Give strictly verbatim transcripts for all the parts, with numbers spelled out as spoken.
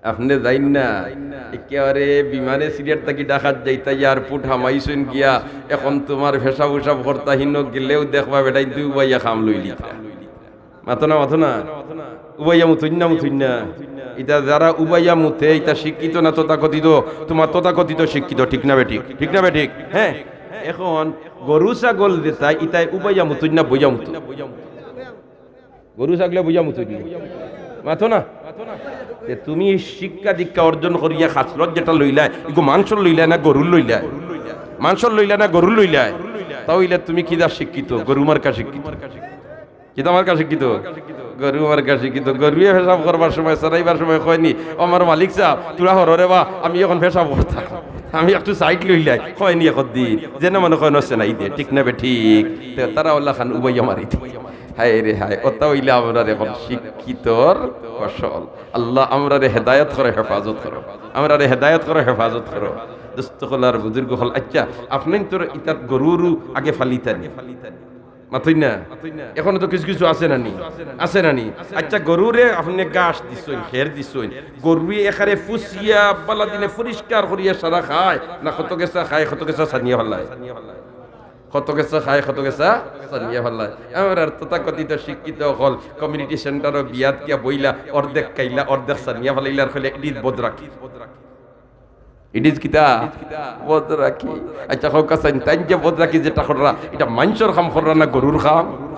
আপনে যাইন না, একেবারে বিমানে সিলেট থাকি ঢাকাত যাইতা, এয়ারপোর্ট হামাইছইন গিয়া, এখন তুমার পেশাব উশাব করতা হিনো গেলেউ দেখবা বেটাইন্তে উবাইয়া খাম লইলিতা। মাতো না, মাতো না। উবাইয়া মুতইন না, মুতইন না। ইতা যারা উবাইয়া মুতে, ইতা শিক্ষিত না তথাকথিত? তুমার তথাকথিত শিক্ষিত, ঠিক না বেঠিক? ঠিক না বেঠিক? হ্যাঁ। এখন গরু ছাগল যেতা, ইতায় উবাইয়া মুতইন না বইয়া মুতইন? গরু ছাগলে বইয়া মুতইন না। মাতো না। তে তুমি শিক্ষা দীক্ষা অর্জন করিয়া খাসলত যেটা লইলায়, ইগু মানষর লইলায় না গরুর লইলায়? মানষর লইলায় না গরুর লইলায়? তা অইলে তুমি কিতা শিক্ষিত? গরু মার্কা শিক্ষিত। কিতা মার্কা শিক্ষিত? গরু মার্কা শিক্ষিত। গরুয়ে পেশাব করবার সময়, চরাইবার সময় কয়নি, "ও আমার মালিক সাব, তুরা হরো রে বা, আমি এখন পেশাব করতাম, আমি একটু সাইড লইলাই", কয়নি একদিন? যেন মনে কয় নসে নাই দে, ঠিক না বেঠিক? তে তারা অলা খান উবাইয়া মারি দে। হায় রে হায়, অতা অইলে আমরার এখন শিক্ষিতর ফসল। আল্লাহ আমরারে হেদায়েত করো, হেফাজত করো। আমরারে হেদায়েত করো, হেফাজত করো। দোস্ত অকল আর বুজুর্গ অকল, আচ্ছা, আপনে তো ইতাত গরু উরু আগে ফালিতা নি? মাতইন না। এখনো তো কিছু কিছু আছে না নি? আছে না নি? আচ্ছা, গরুরে আপনে ঘাস দিছইন, খের দিছইন, গরুয়ে এখারে ফুসিয়া বালা দিনে পরিষ্কার করিয়া সারা খায়, না কত গেছা খায়, কত গেছা সানিয়া ফালায়? কত গেছা খায়, কত গেছা সানিয়া ফালায়। আমরার তথাকথিত শিক্ষিত অকল কমিউনিটি সেন্টারো বিয়াত গিয়া বইলা, অর্ধেক খাইলা, অর্ধেক সানিয়া ফালাইলা, আর কইলা, "It is বদরাকি।" It is কিতা? বদরাকি। আচ্ছা, কউক্কা চাইন, তাইন যে বদরাকি যেটা কররা, ইটা মানষর কাম কররা না গরুর কাম?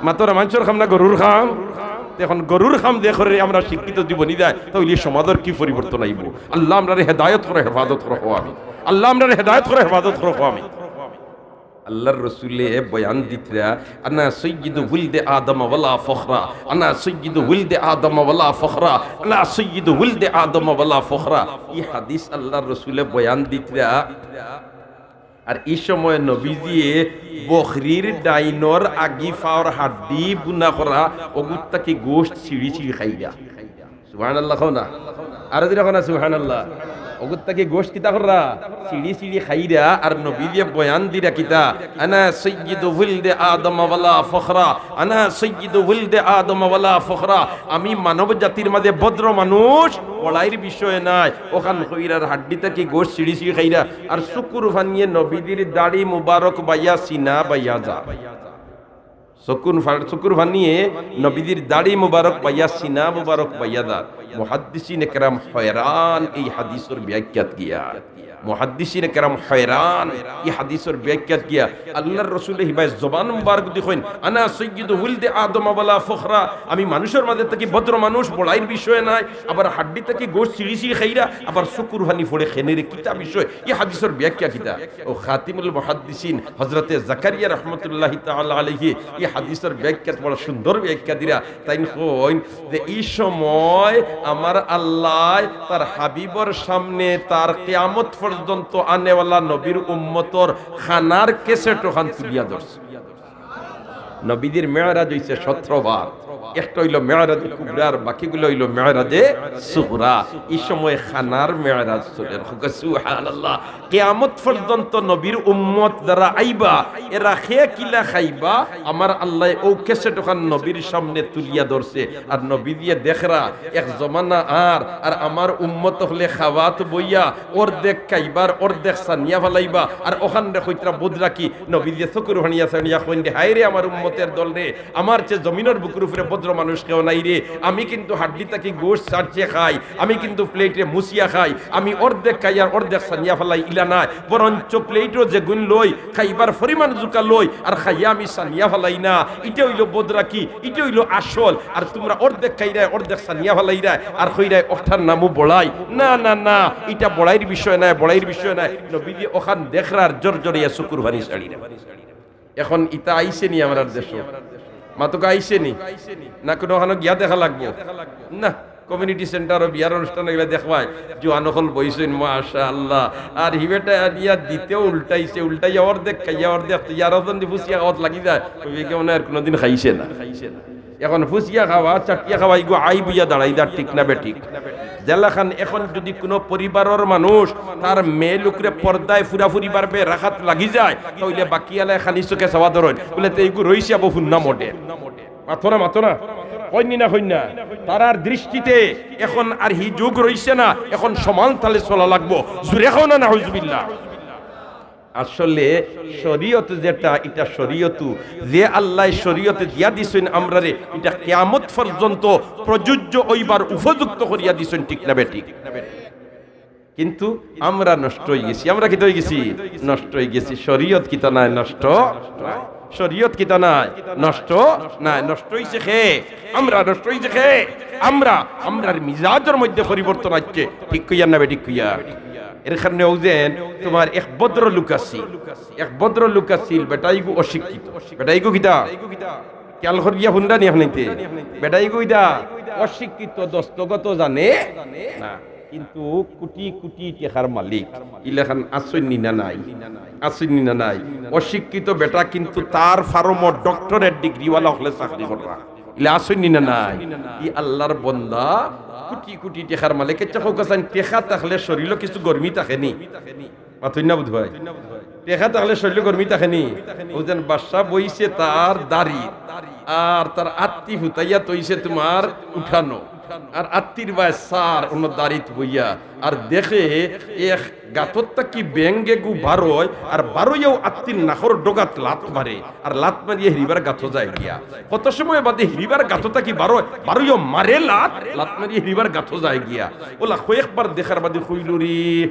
মাতো না, মানষর কাম না গরুর কাম? তে এখন গরুর কাম যে করে আমরা শিক্ষিত জীবনী যায়, তা অইলে সমাজর কি পরিবর্তন আইবো? আল্লাহ আমরারে হেদায়েত করো, হেফাজত করো, কও আমিন। আল্লাহ আমরারে হেদায়েত করো, হেফাজত করো, কও আমিন। আল্লাহর রসুলে বয়ান দিতরা, "আনা সাইয়্যিদু ওয়ালদে আদম ওয়ালা ফখরা, আনা সাইয়্যিদু ওয়ালদে আদম ওয়ালা ফখরা, আনা সাইয়্যিদু ওয়ালদে আদম ওয়ালা ফখরা।" ই হাদিস আল্লাহর রসুলে বয়ান দিতরা। আর ই সময় নবীজিয়ে বকরির ডাইনর আগি পাওর হাড্ডি বুনা করা, অগুত থাকি গোশত ছিড়ি ছিড়ি খাইরা। সুবহানাল্লাহ কও না? আরো জোরে কও না সুবহানাল্লাহ। অগুত থাকি গোশত কিতা কররা? ছিড়ি ছিড়ি খাইরা। আর নবীজিয়ে বয়ান দিরা কিতা? "আনা সাইয়্যিদু ওয়ালদে আদম ওয়ালা ফখরা, আনা সাইয়্যিদু ওয়ালদে আদম ওয়ালা ফখরা।" আমি মানব জাতির মাঝে ভদ্র মানুষ, বড়াইর বিষয় নাই। অখান কইরার হাড্ডি থাকি গোশত ছিড়ি ছিড়ি খাইরা। আর চকুর পানিয়ে নবীজির দাড়ি মুবারক বাইয়া সিনা বাইয়া যার। চকুর ফা-, চকুর পানিয়ে নবীজির দাড়ি মুবারক বাইয়া, সিনা মুবারক বাইয়া যার। মুহাদ্দিসিনে কেরাম হয়রান ই হাদিসর ব্যাখ্যাত গিয়া। মুহাদ্দিসিনে কেরাম হয়রান ই হাদিসর ব্যাখ্যাত গিয়া। আল্লাহর রসুলে হিবায় জবান মুবারক দি কইন, "আনা সাইয়্যিদু ওয়ালদে আদম ওয়ালা ফখরা।" আমি মানষর মাঝে থাকি ভদ্র মানুষ, বড়াইর বিষয় নাই। আবার হাড্ডি থাকি গোশত ছিড়ি ছিড়ি খাইরা, আবার চকুর পানি পড়ে, কেনে রে, কিতা বিষয়? ই হাদিসর ব্যাখ্যা কিতা? অউ খাতিমুল মুহাদ্দিসিন হযরতে জাকারিয়া রহমতুল্লাহি তাআলা আলাইহি ই হাদিসর ব্যাখ্যাত বড় সুন্দর ব্যাখ্যা দিরা। তাইন কইন যে ই সময় আমার আল্লায় তার হাবিবর সামনে তার কিয়ামত পর্যন্ত আনেওয়ালা নবীর উম্মতর খানার ক্যাসেট অখান তুলিয়া ধরছে। নবীজির মেরাজ অইছে সতেরো বার। একটা অইলো মেরাজে কুবরা, আর বাকিগুলা অইলো মেরাজে সুগরা। ই সময় খানার মেরাজ চলের। কউক্কা সুবহানাল্লাহ। কিয়ামত পর্যন্ত নবীর উম্মত যারা আইবা, এরা কে কিলা খাইবা, আমার আল্লায় অউ ক্যাসেট অখান নবীর সামনে তুলিয়া ধরছে। আর নবীজিয়ে দেখরা এক জমানা আর, আর আমার উম্মত অকলে খাওয়াত বইয়া অর্ধেক খাইবা, অর্ধেক সানিয়া ফালাইবা, আর অখানরে কইতরা বদরাকি। নবীজিয়ে চকুর পানিয়া সানিয়া কইন দে, "হায় রে আমার উম্মতের দল রে, আমার চেয়ে জমিনর বুকুর উপরে ভদ্র মানুষ কেউ নাই রে। আমি কিন্তু হাড্ডি থাকি গোশত ছাড়ছে খাই, আমি কিন্তু প্লেটে মুছিয়া খাই, আমি অর্ধেক খাই আর অর্ধেক সানিয়া ফালাই, ইলা নায়, বরঞ্চ প্লেটও যেগুন লই, খাইবার পরিমাণ জুকা লই, আর খাইয়া আমি সানিয়া ফালাই না। ইটা অইলো বদরাকি, ইটা অইলো আসল। আর তুমরা অর্ধেক খাইরায়, অর্ধেক সানিয়া ফালাইরায়, আর কইরায় অটার নামও বড়াই। না, না, না, ইটা বড়াইর বিষয় নায়, বড়াইর বিষয় নায়।" নবীজি অখান দেখরার জরজরিয়া চকুর পানি ছাড়িরা। এখন ইতা আইছে নি আমরার দেশো? মাতউক্কা আইছে নি? না কুনু অখানো গিয়া দেখা লাগবো? না, কমিউনিটি সেন্টারো বিয়ার অনুষ্ঠান অইলে দেখবায়, জুয়ান অকল বইছইন, মাশাআল্লাহ। আর হি বেটায় আনিয়া দিতেউ উল্টাইছে, উল্টাইয়া অর্ধেক খাইয়া অর্ধেক, ইয়ার ওজন দি ফুসিয়া খাওয়াত লাগি যায়, কইবে কি মনে হয় আর কুনুদিন খাইছে না। এখন ফুসিয়া খাওয়া, চাটিয়া খাওয়া, ইগু আইব অইয়া দাঁড়াই যার, ঠিক না বেঠিক? যেলাখান এখন যুদি কুনু পরিবারর মানুষ তার মেয়ে লোকরে পর্দায় পুরাপুরি ভাবে রাখাত লাগি যায়, তা অইলে বাকিআলায় খালি চোখে চাওয়া ধরইন, বুলে, "তে ইগু রইছে আবো হুন্না মডেল।" মাতো না, মাতো না। কইন নি না, কইন না? তারার দৃষ্টিতে এখন আর হি যুগ রইছে না, এখন সমান তালে চলা লাগবো। জুরে কও না, নাউজুবিল্লাহ। আসলে শরীয়ত যেটা, ইটা শরীয়তু, যে আল্লায় শরীয়তে দিয়া দিছইন আমরারে, ইটা কিয়ামত পর্যন্ত প্রযোজ্য অইবার উপযুক্ত করিয়া দিছইন, ঠিক না বেঠিক? কিন্তু আমরা নষ্ট অইগেছি। আমরা কিতা অইগেছি? নষ্ট অইগেছি। শরীয়ত কিতা নায়? নষ্ট নায়। শরীয়ত কিতা নায়? নষ্ট নায়। নষ্ট অইছে কে? আমরা। নষ্ট অইছে কে? আমরা। আমরার মিজাজর মধ্যে পরিবর্তন আইছে। ঠিক কইয়ার না বেঠিক কইয়ার? এর কারণে অউ যেন তুমার এক ভদ্রলোক আছিল, এক ভদ্রলোক আছিল, বেটাইগু অশিক্ষিত। বেটাইগু কিতা? খেয়াল করিয়া হুনরা নি আপনাইন্তে? বেটাইগু ইতা অশিক্ষিত, দস্তখত জানে না, কিন্তু কুটি কুটি টেকার মালিক। ইলাখান আছইন নি না নাই? আছইন নি না নাই? অশিক্ষিত বেটা, কিন্তু তার ফার্মো ডক্টরেট ডিগ্রিওয়ালা অকলে চাকরি কররা। ইলা আছইন নি না নাই? ই আল্লার বন্দা কুটি কুটি টেকার মালিক। আইচ্ছা কউক্কা চাইন, টেকা থাকলে শরীলো কিছু গরমি থাকে নি? মাতইন না বুধ ভাই। টেকা থাকলে শরীলো গরমি থাকে নি? অউ যেন বাদশা বইছে তার দাড়িত, আর তার আত্তি ফুতাইয়া থইছে তুমার উঠানো, আর আত্তির বায় সার অনো দাড়িত বইয়া, আর দেখে এক গাতর থাকি বেংগেগু বারয়, আর বারইয়াউ আত্তির নাকর ডগাত লাত মারে, আর লাত মারিয়া হিরিবার গাতো যায় গিয়া। কত সময় বাদে হিরিবার গাতো থাকি বারয়, বারইয়াউ মারে লাত, লাত মারিয়া হিরিবার গাতো যায় গিয়া। অলা কয়েকবার দেখার বাদে কইলো রে,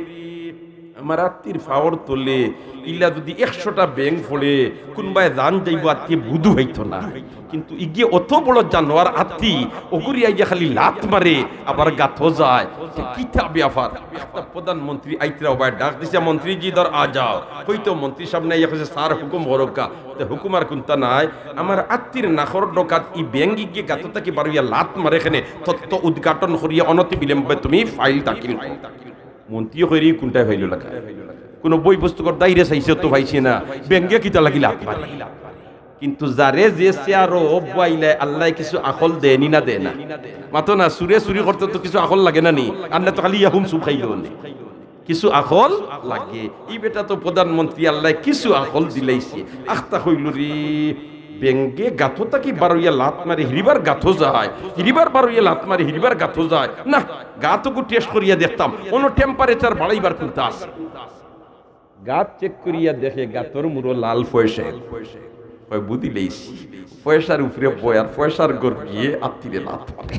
আমার আত্তির ফাওর তলে ইলা যুদি একশোটা বেং পড়ে, কুনবায় জান যাইবো, আত্তিয়ে বুধ পাইতো না। কিন্তু ইগিয়ে অত বড় জানোয়ার আত্তি, অগুরে আইয়া খালি লাত মারে, আবার গাতো যায়। তে কিতা ব্যাপার? একটা প্রধানমন্ত্রী আইতরা অবায় ডাক দিছে, "মন্ত্রী জি, ইধর আ যাও।" কইতো মন্ত্রী সামনে আইয়া কইছে, "স্যার, হুকুম করউক্কা।" তে হুকুম আর কুন্তা নাই, আমার আত্তির নাকর ডগাত ই বেং ইগিয়ে গাতো থাকি বারইয়া লাত মারে কেনে, তত্ত্ব উদ্ঘাটন করিয়া অনতিবিলম্বে তুমি ফাইল দাখিল করো। মন্ত্রীয়ে কইরে, "ই কুনটায় ফাইল লাগা?" কুনু বই পুস্তকর দাইরে চাইছে তো পাইছে না, বেংগে কিতা লাগি লাত মারে। কিন্তু যারে যে চেয়ারো বওয়াইলায় আল্লায় কিছু আকল দেয় নি না দেয় না? মাতো না, চুরে চুরি করতে তো কিছু আকল লাগে না নি? আর না তো খালি ইয়াহুম চুপ খাইলো নে। কিছু আকল লাগে। ই বেটা তো প্রধানমন্ত্রী, আল্লায় কিছু আকল দিলাইছে। আখতা কইলো রে, বেংগে গাতো থাকি বারইয়া লাত মারে, হিরিবার গাতো যায়, হিরিবার বারইয়া লাত মারে, হিরিবার গাতো যায়। না, গাতগু টেস্ট করিয়া দেখতাম, অনো টেম্পারেচার বাড়াইবার কুন্তা আছে। গাত চেক করিয়া দেখে গাতর মুরো লাল পয়সা। কয়, "বুঝিলাইছি।" পয়সার উপরে বয় আর পয়সার গরমিয়ে আত্তিরে লাত মারে।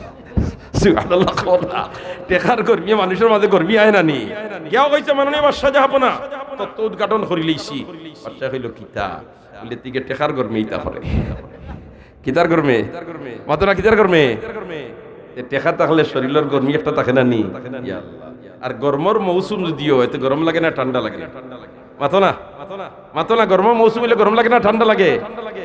সুবহানাল্লাহ কও না। টেকার গরমিয়ে মানুষর মাঝে গরমি আয় না নি? কেউ কইছে, "মাননীয় বাদশা জাহাপনা, তত্ত্ব উদ্ঘাটন করিলাইছি।" বাদশায় কইলো, "কিতা?" বুলে, "তিগে টেকার গরমে ইতা করে।" কিতার গরমে? মাতো না, কিতার গরমে? তে টেকা থাকলে শরীলর গরমি একটা থাকে না নি? ইয়া আল্লাহ। আর গরমর মৌসুম যুদি অয়, তে গরম লাগে না ঠান্ডা লাগে? মাতো না, মাতো না, গরমর মৌসুম অইলে গরম লাগে না ঠান্ডা লাগে?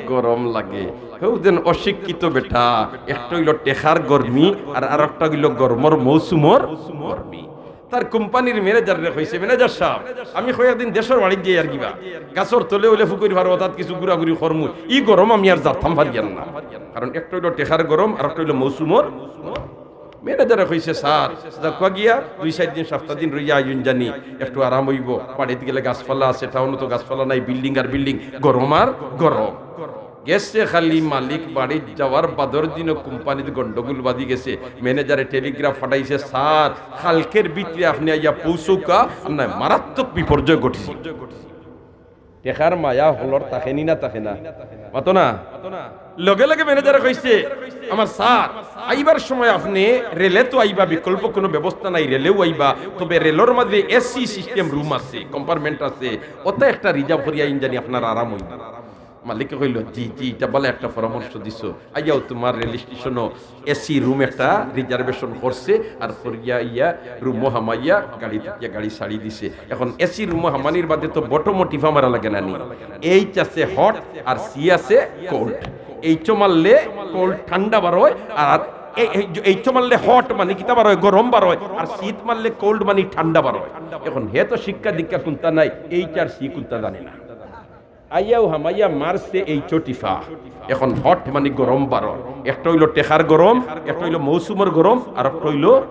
গরম লাগে। হেউ যেন অশিক্ষিত বেটা, একটা অইলো টেকার গরমি, আর আরোকটা অইলো গরমর মৌসুমর গরমি। তার কোম্পানির ম্যানেজাররে কইছে, "ম্যানেজার সাব, আমি কয়েকদিন দেশর বাড়িত যাইয়ার গিবা, গাছর তলে অইলে ফুকইর পারো, তাত কিছু ঘুরাঘুরি করমু, ই গরম আমি আর যাইতাম পারিয়ার না।" কারণ একটা অইলো টেকার গরম, আরোকটা অইলো মৌসুমর। ম্যানেজারে কইছে, "স্যার, যাউক্কা গিয়া দুই চাইর দিন, সাপ্তা দিন রইয়া আইন জানি, একটু আরাম অইবো। বাড়িত গেলে গাছপালা আছে, টাউনো তো গাছপালা নাই, বিল্ডিং আর বিল্ডিং, গরম আর গরম।" গেছে খালি মালিক বাড়িত যাওয়ার বাদর দিনও কোম্পানিত গন্ডগোল বাধি গেছে। ম্যানেজারে টেলিগ্রাফ পাঠাইছে, "স্যার, কালকের ভিতরে আপনে আইয়া পৌঁছউক্কা, আর নায় মারাত্মক বিপর্যয় ঘটিছে।" টেকার মায়া হকলর থাকে নি না থাকে না? মাতো না? লগে লগে ম্যানেজারে কইছে, "আমার স্যার, আইবার সময় আপনে রেলে তো আইবা, বিকল্প কুনু ব্যবস্থা নাই, রেলেউ আইবা, তবে রেলর মাঝে এসি সিস্টেম রুম আছে, কম্পার্টমেন্ট আছে, অতা একটা রিজার্ভ করিয়া আইন জানি আপনার আরাম অইবো।" মালিকে কইলো, "জি, জি, ইটা ভালা একটা পরামর্শ দিছো। আইয়াউ তুমার রেল স্টেশনো এসি রুম একটা রিজার্ভেশন করছে, আর করিয়া ইয়া রুমো হামাইয়া গাড়ি থাকিয়া গাড়ি ছাড়ি দিছে। এখন এসি রুমো হামানির বাদে তো বটমো টিফা মারা লাগে না নি? এইচ আছে হট আর সি আছে কোল্ড। এইচও মারলে কোল্ড ঠান্ডা বারয়, আর এই, এই, এইচও মারলে হট মানে কিতা বারয়? গরম বারয়। আর সিত মারলে কোল্ড মানে ঠান্ডা বারয়।" এখন হে তো শিক্ষা দীক্ষা কুন্তা নাই, এইচ আর সি কুন্তা জানে না। আইয়াউ হামাইয়া মারছে এইচও টিফা। এখন হট মানে গরম বারয়, একটা অইলো টেকার গরম, একটা অইলো মৌসুমর গরম, আরোকটা অইলো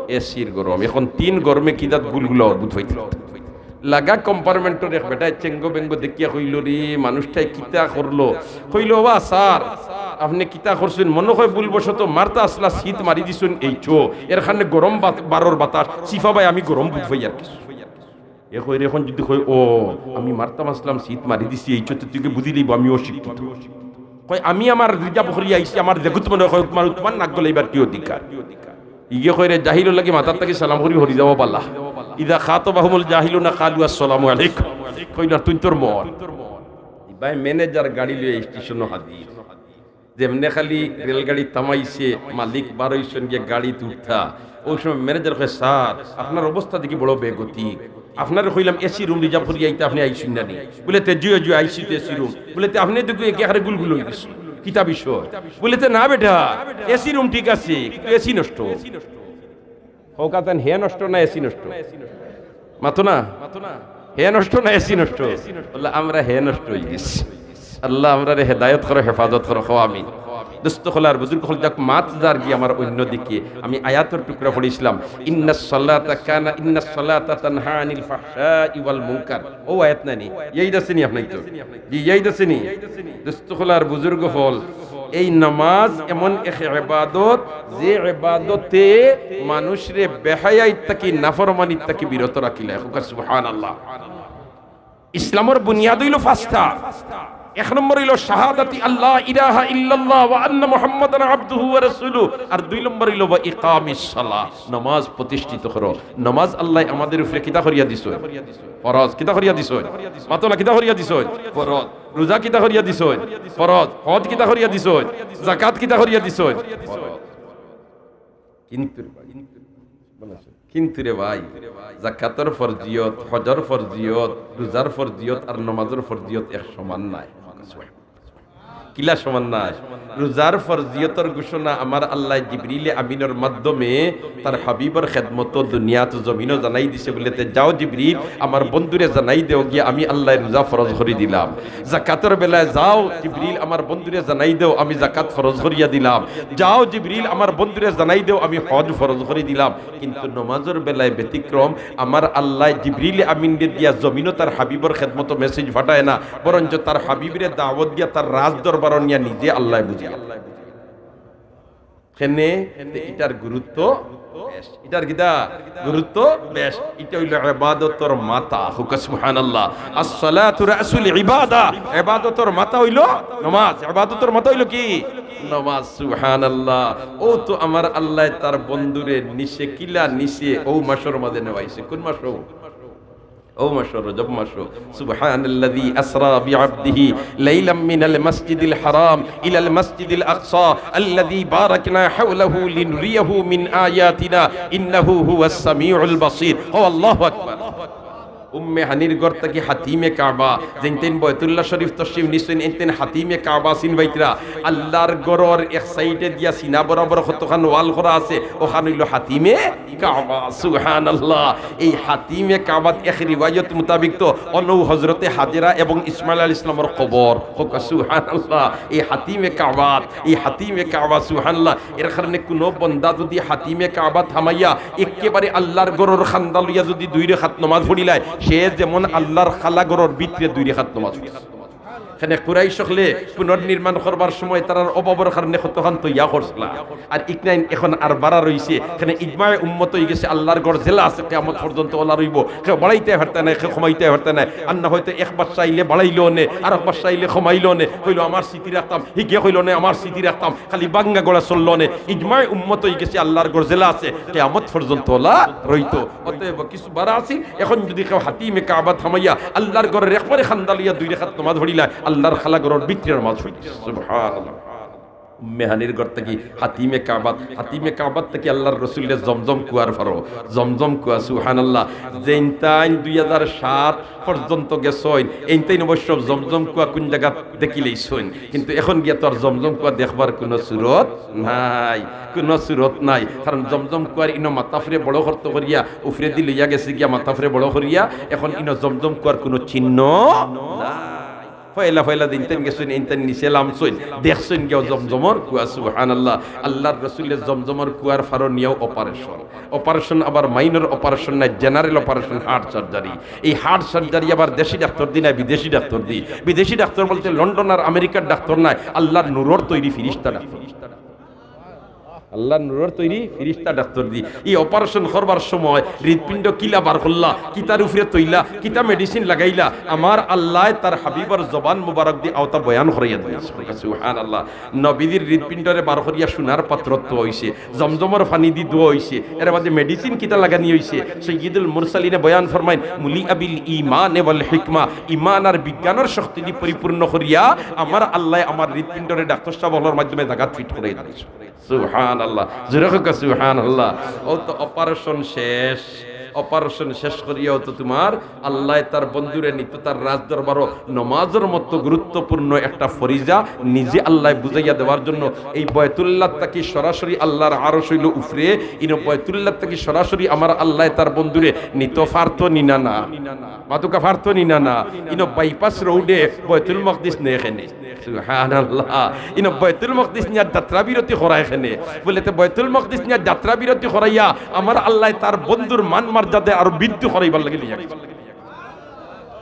এসির গরম। এখন তিন গরমে কিজাত গুলগুলা অদ্ভুত অইতে। লাগা কম্পার্টমেন্টর এক বেটায় চেঙ্গো বেঙ্গো দেখিয়া কইলো, "রে, মানুষটায় কিতা করলো?" কইলো, "ওবা স্যার, আপনে কিতা করছইন? মনো কয় ভুলবশত মারতা আছলা, ছিত মারি দিছইন এইচো, এর কারণে গরম বাত-, বারর বাতাস, চিফা ভাই আমি গরম বুঝ পাই আর কিছু। এ কইরে অখন যুদি কয়, "ও, আমি মারতাম আছলাম, ছিত মারি দিছি, এইচো তে তুই বুঝি লইবো আমি অশিক্ষিত।" কয়, "আমি আমার রিজার্ভ করি আইছি, আমার যেগুত মনো কয়, তুমার, তুমার নাক গলাইবার কি অধিকার?" ইগে কইরে, "জাহিলর লাগি মাথার থাকি সালাম করি হরি যাওয়া বালা। ইযা খাতাবাহুমুল জাহিলুনা ক্বালু আসসালামু আলাইকুম।" কইল, "আর তুই তোর মন।" ইবায় ম্যানেজার গাড়ি লইয়া স্টেশনো হাজির। যেমনে খালি রেলগাড়ি থামাইছে, মালিক বারইছইন গিয়া গাড়িত উঠতা। অউ সময় ম্যানেজার কয়, "স্যার, আপনার অবস্থা দেখি বড় বেগতিক। আপনারে কইলাম এসি রুম রিজার্ভ করি আইতা, আপনে আইছইন না নি?" বুলে, "তে জি অয়, জি অয়, আইছি তো এসি রুম।" বুলে, "তে আপনে দেখি একেবারে গুলগুল অই গেছইন, কিতা বিষয়?" বুলে, "তে না বেটা, এসি রুম ঠিক আছে, কিন্তু এসি নষ্ট।" কউক্কা চাইন, হে নষ্ট না এসি নষ্ট? মাতো না। হে নষ্ট না এসি নষ্ট? বলে, "আমরা হে নষ্ট অই গেছি।" আল্লাহ আমরারে হেদায়েত করো, হেফাজত করো, কও আমিন। দোস্ত অকল আর বুজুর্গ অকল, যাউক, মাত যার গিয়া আমার অইন্য দিকে। আমি আয়াতর টুকরা পড়ছিলাম, "ইন্নাস সালাতা কানা, ইন্নাস সালাতা তানহা আনিল ফাহশাই ওয়াল মুনকার।" অউ আয়াত নানি? ইয়াদ আছে নি আপনাইনতর? জি, ইয়াদ আছে নি? দোস্ত অকল আর বুজুর্গ অকল, এই নামাজ এমন এক ইবাদত, যে ইবাদতে মানুষরে বেহায়াইত থাকি, নাফরমানিত থাকি বিরত রাখিলায়। কউক্কা সুবহানাল্লাহ। ইসলামর বুনিয়াদ অইলো পাঁচটা। এক নম্বর অইলো শাহাদাতি আল্লা ইলাহা ইল্লাল্লাহ ওয়া আন্না মুহাম্মাদান আবদুহু ওয়া রাসূলুহু। আর দুই নম্বর অইলো ওয়া ইকামিস সালাহ, নামাজ প্রতিষ্ঠিত করো। নামাজ আল্লায় আমাদের উপরে কিতা করিয়া দিছইন? ফরজ। কিতা করিয়া দিছইন? মাতো না, কিতা করিয়া দিছইন? ফরজ। রোজা কিতা করিয়া দিছইন? ফরজ। হজ কিতা করিয়া দিছইন? যাকাত কিতা করিয়া দিছইন? ফরজ। কিন্তু রে ভাই, কিন্তু রে ভাই, যাকাতর ফরজিয়ত, হজর ফরজিয়ত, রোজার ফরজিয়ত আর নামাজর ফরজিয়ত এক সমান নায়। কিলা সমান নায়? রোজার ফরজিয়তর ঘোষণা আমার আল্লায় জিবরিলে আমিনর মাধ্যমে তার হাবিবর খেদমতো দুনিয়াত জমিনো জানাই দিছে বুলে, "তে যাও জিবরিল, আমার বন্ধুরে জানাই দেও গিয়া আমি আল্লায় রোজা ফরজ করি দিলাম।" যাকাতর বেলায়, "যাও জিবরিল, আমার বন্ধুরে জানাই দেও, আমি যাকাত ফরজ করিয়া দিলাম। যাও জিবরিল, আমার বন্ধুরে জানাই দেও, আমি হজ ফরজ করি দিলাম।" কিন্তু নমাজর বেলায় ব্যতিক্রম, আমার আল্লায় জিবরিল আমিনরে দিয়া জমিনো তার হাবিবর খেদমতো মেসেজ ফাটায় না, বরঞ্চ তার হাবিবরে দাওয়াত দিয়া তার রাজ দরবারো নিয়া নিজে আল্লায় বুঝাইয়া। কেনে? তে ইটার গুরুত্ব বেশ। ইটার কিতা গুরুত্ব? বেশ। ইটা অইলো ইবাদতর মাথা। কউক্কা সুবহানাল্লাহ। আসসালাতু রাসুল ইবাদা। ইবাদতর মাথা অইলো নমাজ। ইবাদতর মাথা অইলো কি? নমাজ। সুবহানাল্লাহ। অউ তো আমার আল্লায় তার বন্ধুরে নিচে কিলা নিচে অউ মাসর মাঝে নেওয়াইছে। কুন মাস অউ? অউ মাসো, রজব মাসো। সুবহানাল্লাযী আসরা বিআবদিহি লাইলাম মিনাল মাসজিদিল হারাম ইলাল মাসজিদিল আকসা আল্লাযী বারাকনা হাওলাহু লিনুরিয়াহু মিন আয়াতিনা ইন্নাহু হুয়াস সামিউল বাসীর। ও আল্লাহু আকবার। উম্মে হানির ঘর থাকি হাতিমে কাবা, যেইনতেন বায়তুল্লাহ শরীফ তশরিফ নিছইন, এইনতেন হাতিমে কাবা চিনবাইতরা। আল্লাহর ঘরর এক সাইডে দিয়া সিনা বরাবর কতখান ওয়াল করা আছে, অখান অইলো হাতিমে কাবা। সুবহানাল্লাহ। এই হাতিমে কাবাত এক রিওয়ায়ত মোতাবিক তো অনউ হজরতে হাজেরা এবং ইসমাইল আলাইহিস সালামর কবর। কউক্কা সুবহানাল্লাহ। এই হাতিমে কাবাত, এই হাতিমে কাবা, সুবহানাল্লাহ। এর কারণে কুনু বন্দা যুদি হাতিমে কাবাত হামাইয়া একেবারে আল্লাহর ঘরর কান্দা লইয়া যুদি দুই রেখাত নমাজ পড়িলায়, সে যেমন আল্লাহর কালা ঘরর ভিতরে দুই রেখাত নমাজ পড়িছে। কেনে কুরাইশ অকলে পুনর্নির্মাণ করবার সময় তারার অভাবর কারণে কতখান তৈয়া করছিলা। আর ইকনাইন এখন আর বাড়া রইছে। কেনে ইজমায়ে উম্মত অইগেছে, আল্লাহর ঘর যেলা আছে কিয়ামত পর্যন্ত অলা রইবো। কেউ বাড়াইতে পারতা নায়, কেউ কমাইতে পারতা নায়। আর না অইতো এক বাদশা আইলে বাড়াইলো নে, আরক বাদশা আইলে কমাইলো নে। কইলো, "আমার স্মৃতি রাখতাম", হিগে কইলো, "না, আমার স্মৃতি রাখতাম।" খালি ভাঙ্গা গড়া চললো নে। ইজমায়ে উম্মত অইগেছে, আল্লাহর ঘর যেলা আছে কিয়ামত পর্যন্ত অলা রইতো। অতএব কিছু বাড়া আছিল, এখন যুদি কেউ হাতিমে কাবাত হামাইয়া আল্লাহর ঘরর একবারে কান্দা লইয়া দুই রেখাত নমাজ পড়িলায়, আল্লাহর কালা ঘরর ভিতরে নমাজ পড়িছে। সুবহানাল্লাহ। উম্মে হানির ঘর থাকি হাতিমে কাবাত, হাতিমে কাবাত থাকি আল্লাহর রসুলরে জমজম কুয়ার পারো, জমজম কুয়া, সুবহানাল্লাহ। যেইনতাইন দুই হাজার সাত পর্যন্ত গেছইন, এইনতাইন অবশ্য জমজম কুয়া কুন জাগাত দেখিলাইছইন, কিন্তু এখন গিয়া তো আর জমজম কুয়া দেখবার কুনু সুরত নাই, কুনু সুরত নাই। কারণ জমজম কুয়ার ইনো মাথাফরে বড় করতো করিয়া, উফরেদি লইয়া গেছে গিয়া মাথাফরে বড় করিয়া, এখন ইনো জমজম কুয়ার কুনু চিহ্ন নাই। পয়লা পয়লা দিন তাইন গেছইন, ইন তাইন নিচে লামছইন, দেখছইন গিয়া জমজমর কুয়া, সুবহানাল্লাহ। আল্লাহর রসুলে জমজমর কুয়ার ফারো নিয়াও অপারেশন। অপারেশন আবার মাইনর অপারেশন নায়, জেনারেল অপারেশন, হার্ট সার্জারি। এই হার্ট সার্জারি আবার দেশি ডাক্তার দি নায়, বিদেশি ডাক্তার দি। বিদেশি ডাক্তার বলতে লন্ডন আর আমেরিকার ডাক্তার নায়, আল্লাহর নূরর তৈরি ফিরিস্তা ডাক্তার। আল্লাহর নূরর তৈরি ফিরিস্তা ডাক্তার দি। এই অপারেশন করবার সময় হৃদপিণ্ড কিলা বার করলা, কিতার উপরে তইলা, কিতা মেডিসিন লাগাইলা, আমার আল্লায় তার হাবিবর জবান মুবারক দি আওতা বয়ান করাইয়া দিলা। সুবহানাল্লাহ। নবীজির হৃদপিণ্ডরে বার করিয়া সোনার পাত্রত থওয়া অইছে, জমজমর পানি দি ধওয়া অইছে, এর বাদে মেডিসিন কিতা লাগানি অইছে, সৈয়দুল মুরসালিনে বয়ান ফরমাইন, মুলিআ বিল ঈমানে ওয়াল হিকমা, ঈমান আর বিজ্ঞানর শক্তি দি পরিপূর্ণ করিয়া আমার আল্লায় আমার হৃদপিণ্ডরে ডাক্তার সাব অকলর মাধ্যমে জাগাত ফিট করাইয়া দিছে। সুবহানাল্লাহ। জোরে কউক্কা সুবহানাল্লাহ। অউ তো অপারেশন শেষ, অপারেশন শেষ করিয়াও তো তুমার আল্লায় তার বন্ধুরে নিতো তার রাজদরবারো। নমাজর মতো গুরুত্বপূর্ণ একটা ফরিজা নিজে আল্লায় বুঝাইয়া দেওয়ার জন্য এই বয়তুল্লাহ থাকি সরাসরি আল্লাহর আরশ অইলো উফরে, ইনো বয়তুল্লাহ থাকি সরাসরি আমার আল্লায় তার বন্ধুরে নিতো ফারতো নি না না? মাতুক্কা ফারতো নি না না? ইনো বাইপাস রোডে বয়তুল মকদিস নেয় কেনে? সুবহানাল্লাহ। ইনো বয়তুল মকদিস নিয়া যাত্রা বিরতি করায় কেনে? বলে, তে বয়তুল মকদিস নিয়া যাত্রা বিরতি করাইয়া আমার আল্লায় তার বন্ধুর মান মর্যাদা আরো বৃদ্ধি করাইবার লাগি লইয়া গেছে।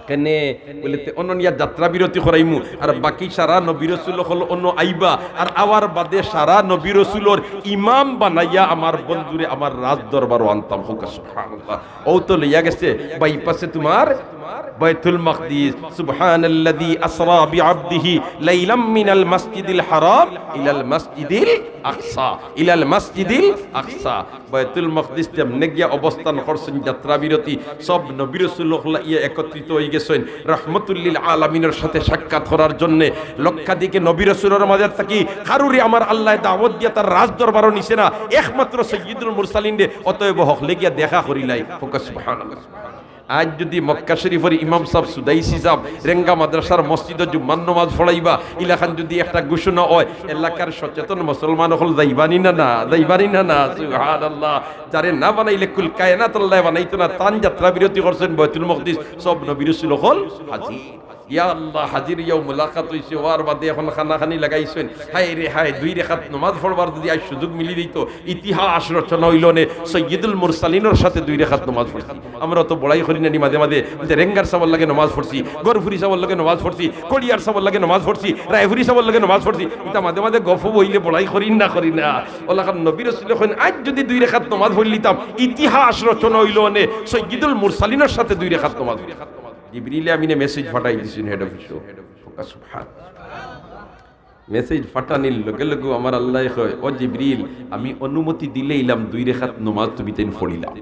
কেনে? বলে, তে অনো নিয়া যাত্রা বিরতি করাইমু, আর বাকি সারা নবী রসুল অকল অনো আইবা, আর আওয়ার বাদে সারা নবী রসুলর ইমাম বানাইয়া আমার বন্ধুরে আমার রাজ দরবারো আনতাম। কউক্কা সুবহানাল্লাহ। অউ তো লইয়া গেছে বাইপাসে তুমার বয়তুল মকদিস। সুবহানাল্লাযী আসরা বিআবদিহি লাইলাম মিনাল মাসজিদিল হারাম ইলাল মাসজিদিল আকসা, ইলাল মাসজিদিল আকসা। বয়তুল মকদিস যেমনে গিয়া অবস্থান করছইন যাত্রা বিরতি, সব নবী রসুল অকল ইয়া একত্রিত অইগেছইন, রহমতুল্লিল আলামিনর সাথে সাক্ষাৎ করার জন্যে। লক্ষাধিকে নবী রসুলর মাঝে থাকি কারুরে আমার আল্লায় দাওয়াত দিয়া তার রাজ দরবারো নিছে না, একমাত্র সৈয়দুল মুরসালিনরে। অতএব হকলে গিয়া দেখা করিলাই। কউক্কা সুবহানাল্লাহ। আইজ যুদি মক্কা শরীফর ইমাম সাব, সুদাইসি সাব, রেঙ্গা মাদ্রাসার মসজিদো জুম্মার নমাজ পড়াইবা, ইলাখান যুদি একটা ঘোষণা অয়, এলাকার সচেতন মুসলমান অকল যাইবা নি না না? যাইবা নি না না? সুবহানাল্লাহ। যারে না বানাইলে কুল কায়নাত আল্লায় বানাইতো না। তান যাত্রা বিরতি করছইন বয়তুল মকদিস, সব নবী রসুল অকল হাজির। ইয়া আল্লাহ, হাজির অইয়াও মুলাকাত অইছে, অওয়ার বাদে অখন কানাকানি লাগাইছইন, হায় রে হায়, দুই রেকাত নমাজ পড়বার যুদি আইজ সুযোগ মিলি দিতো, ইতিহাস রচনা অইলো নে, সৈয়দুল মুরসালিনর সাথে দুই রেকাত নমাজ পড়ছি। আমরা তো বড়াই করি না নি মাঝে মাঝে, বলতে রেঙ্গার সাবর লগে নমাজ পড়ছি, গরফুরি সাবর লগে নমাজ পড়ছি, কড়িয়ার সাবর লগে নমাজ পড়ছি, রায়ফুরি সাবর লগে নমাজ পড়ছি, ইতা মাঝে মাঝে গফ অইলে বড়াই করি না, করি না? অলাখান নবী রসুলে কইন, আইজ যুদি দুই রেকাত নমাজ পড়লিতাম, ইতিহাস রচনা অইলো নে, সৈয়দুল মুরসালিনর সাথে দুই রেকাত নমাজ পড়ছি। জিবরিলে আমিনে মেসেজ পাঠাই দিছইন হেড অফিসো। সুবহান। মেসেজ পাঠানির লগে লগে আমার আল্লায় কয়, "ও জিবরিল, আমি অনুমতি দিলাইলাম দুই রেকাত নমাজ তুমি তাইন পড়িলাও।"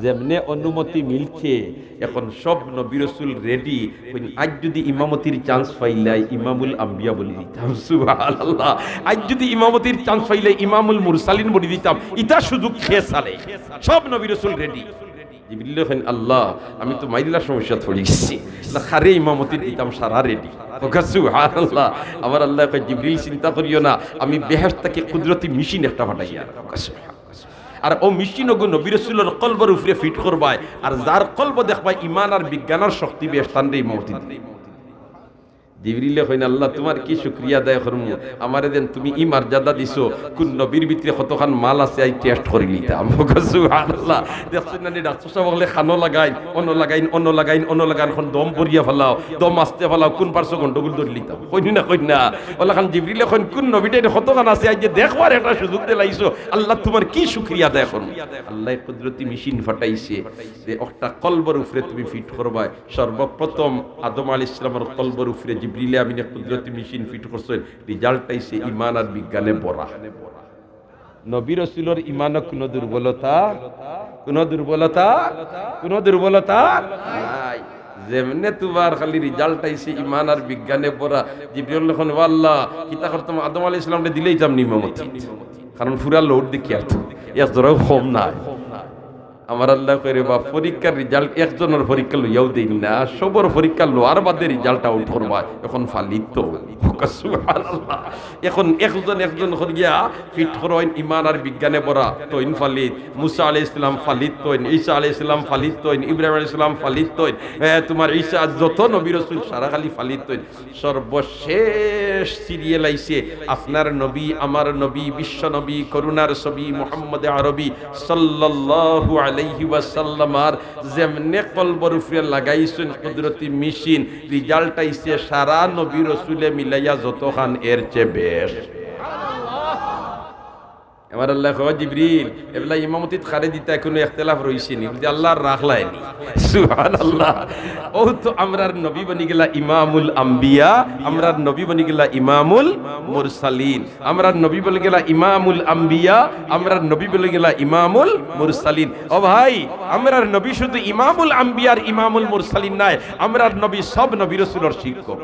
যেমনে অনুমতি মিলছে, অখন সব নবী রসুল রেডি। কইন, আইজ যুদি ইমামতির চান্স পাইলাই, ইমামুল আম্বিয়া বনি দিতাম। সুবহানাল্লাহ। আইজ যুদি ইমামতির চান্স পাইলাই, ইমামুল মুরসালিন বনি দিতাম। ইতা সুযোগ কে চালে? সব নবী রসুল রেডি। জিবরিলে কইন, "আল্লাহ, আমি তো মাইল্লা সমস্যাত পড়ি গেছি। না, কারে ইমামতি দিতাম, সারা রেডি।" কউক্কা সুবহানাল্লাহ। আমার আল্লায় কয়, "জিবরিল, চিন্তা করিও না, আমি বেহেশত থাকি কুদরতি মেশিন একটা পাঠাইয়ার।" কউক্কা সুবহানাল্লাহ। আর অউ মেশিন অগু নবী রসুলর কলবর উপরে ফিট করবায়, আর যার কলব দেখবায় ইমান আর বিজ্ঞানর শক্তি বেশ, তানরে ইমামতি দিবায়। জিবরিলে কইন, "আল্লাহ, তুমার কি শুকরিয়া আদায় করমু? আমারে যেন তুমি ই মর্যাদা দিছো, কুন নবীর ভিতরে কতখান মাল আছে, আইজ টেস্ট করিলিতাম।" সুবহানাল্লাহ। দেখছইন না নি, ডাক্তার সাব অকলে কানো লাগাইন, অনো লাগাইন, অনো লাগাইন, অনো লাগাইন, অখন দম ভরিয়া ফালাও, দম আস্তে ফালাও, কুন পার্শ্ব গন্ডগোল ধরিলিতাম। কইন না, কইন না। অলাখান জিবরিলে কইন, "কুন নবীটাইন কতখান আছে, আইজ যে দেখবার একটা সুযোগ দিলাইছো, আল্লাহ, তুমার কি শুকরিয়া আদায় করমু?" আল্লায় কুদরতি মেশিন পাঠাইছে, যে একটা কলবর উপরে তুমি ফিট করবায়। সর্বপ্রথম আদম আলাইহিস সালামর কলবর উপরে জিবরিলে আমিনে কুদরতি মেশিন ফিট করছইন, রেজাল্ট আইছে ইমান আর বিজ্ঞানে ভরা। নবী রসুলর ইমানো কুনু দুর্বলতা, কুনু দুর্বলতা, কুনু দুর্বলতা নাই। যেমনে তুমার খালি রেজাল্ট আইছে ইমান আর বিজ্ঞানে ভরা, জিবরিলে কইন, "ও আল্লাহ, কিতা করতাম, আদম আলাইহিস সালামরে দিলাইতাম নি ইমামতি।" কারণ পুরা লোড দেখিয়ার তো, এক জরাও কম নাই। আমার আল্লায় কইরা, "বাপ, পরীক্ষার result একজনর পরীক্ষা লইয়াও দেইন না, সবর পরীক্ষা লওয়ার বাদে result out করবা।" এখন ফালিত তো। সুবহানাল্লাহ। এখন একজন একজন করিয়া fit করইন, ইমান আর বিজ্ঞানে ভরা, তইন ফালিত। মুসা আলাইহিস সালাম ফালিত তইন, ঈসা আলাইহিস সালাম ফালিত তইন, ইব্রাহিম আলাইহিস সালাম ফালিত তইন। এ, তোমার ঈসা, যত নবী রসুল সারা খালি ফালিত তইন। সর্বশেষ serial আইছে আপনার নবী, আমার নবী, বিশ্ব নবী, করুণার ছবি মুহাম্মদে আরবী সাল্লাল্লাহু আলাইহি ওয়াসাল্লাম। আর যেমনে কলবর উপরে লাগাইছইন কুদরতি মেশিন, result আইছে সারা নবী রসুলে মিলাইয়া যতখান, এর চেয়ে বেশ। আমার আল্লায় কয়, "জিবরিল, এবলা ইমামতিত কারে দিতা, কুনু ইখতিলাফ রইছে নি?" বুলে, "আল্লায় রাখলায় নি।" সুবহানাল্লাহ। অউ তো আমরার নবী বনি গেলা ইমামুল আম্বিয়া, আমরার নবী বনি গেলা ইমামুল মুরসালিন, আমরার নবী বনি গেলা ইমামুল আম্বিয়া, আমরার নবী বনি গেলা ইমামুল মুরসালিন। ও ভাই, আমরার নবী শুধু ইমামুল আম্বিয়া আর ইমামুল মুরসালিন নায়, আমরার নবী সব নবী রসুলর শিক্ষক।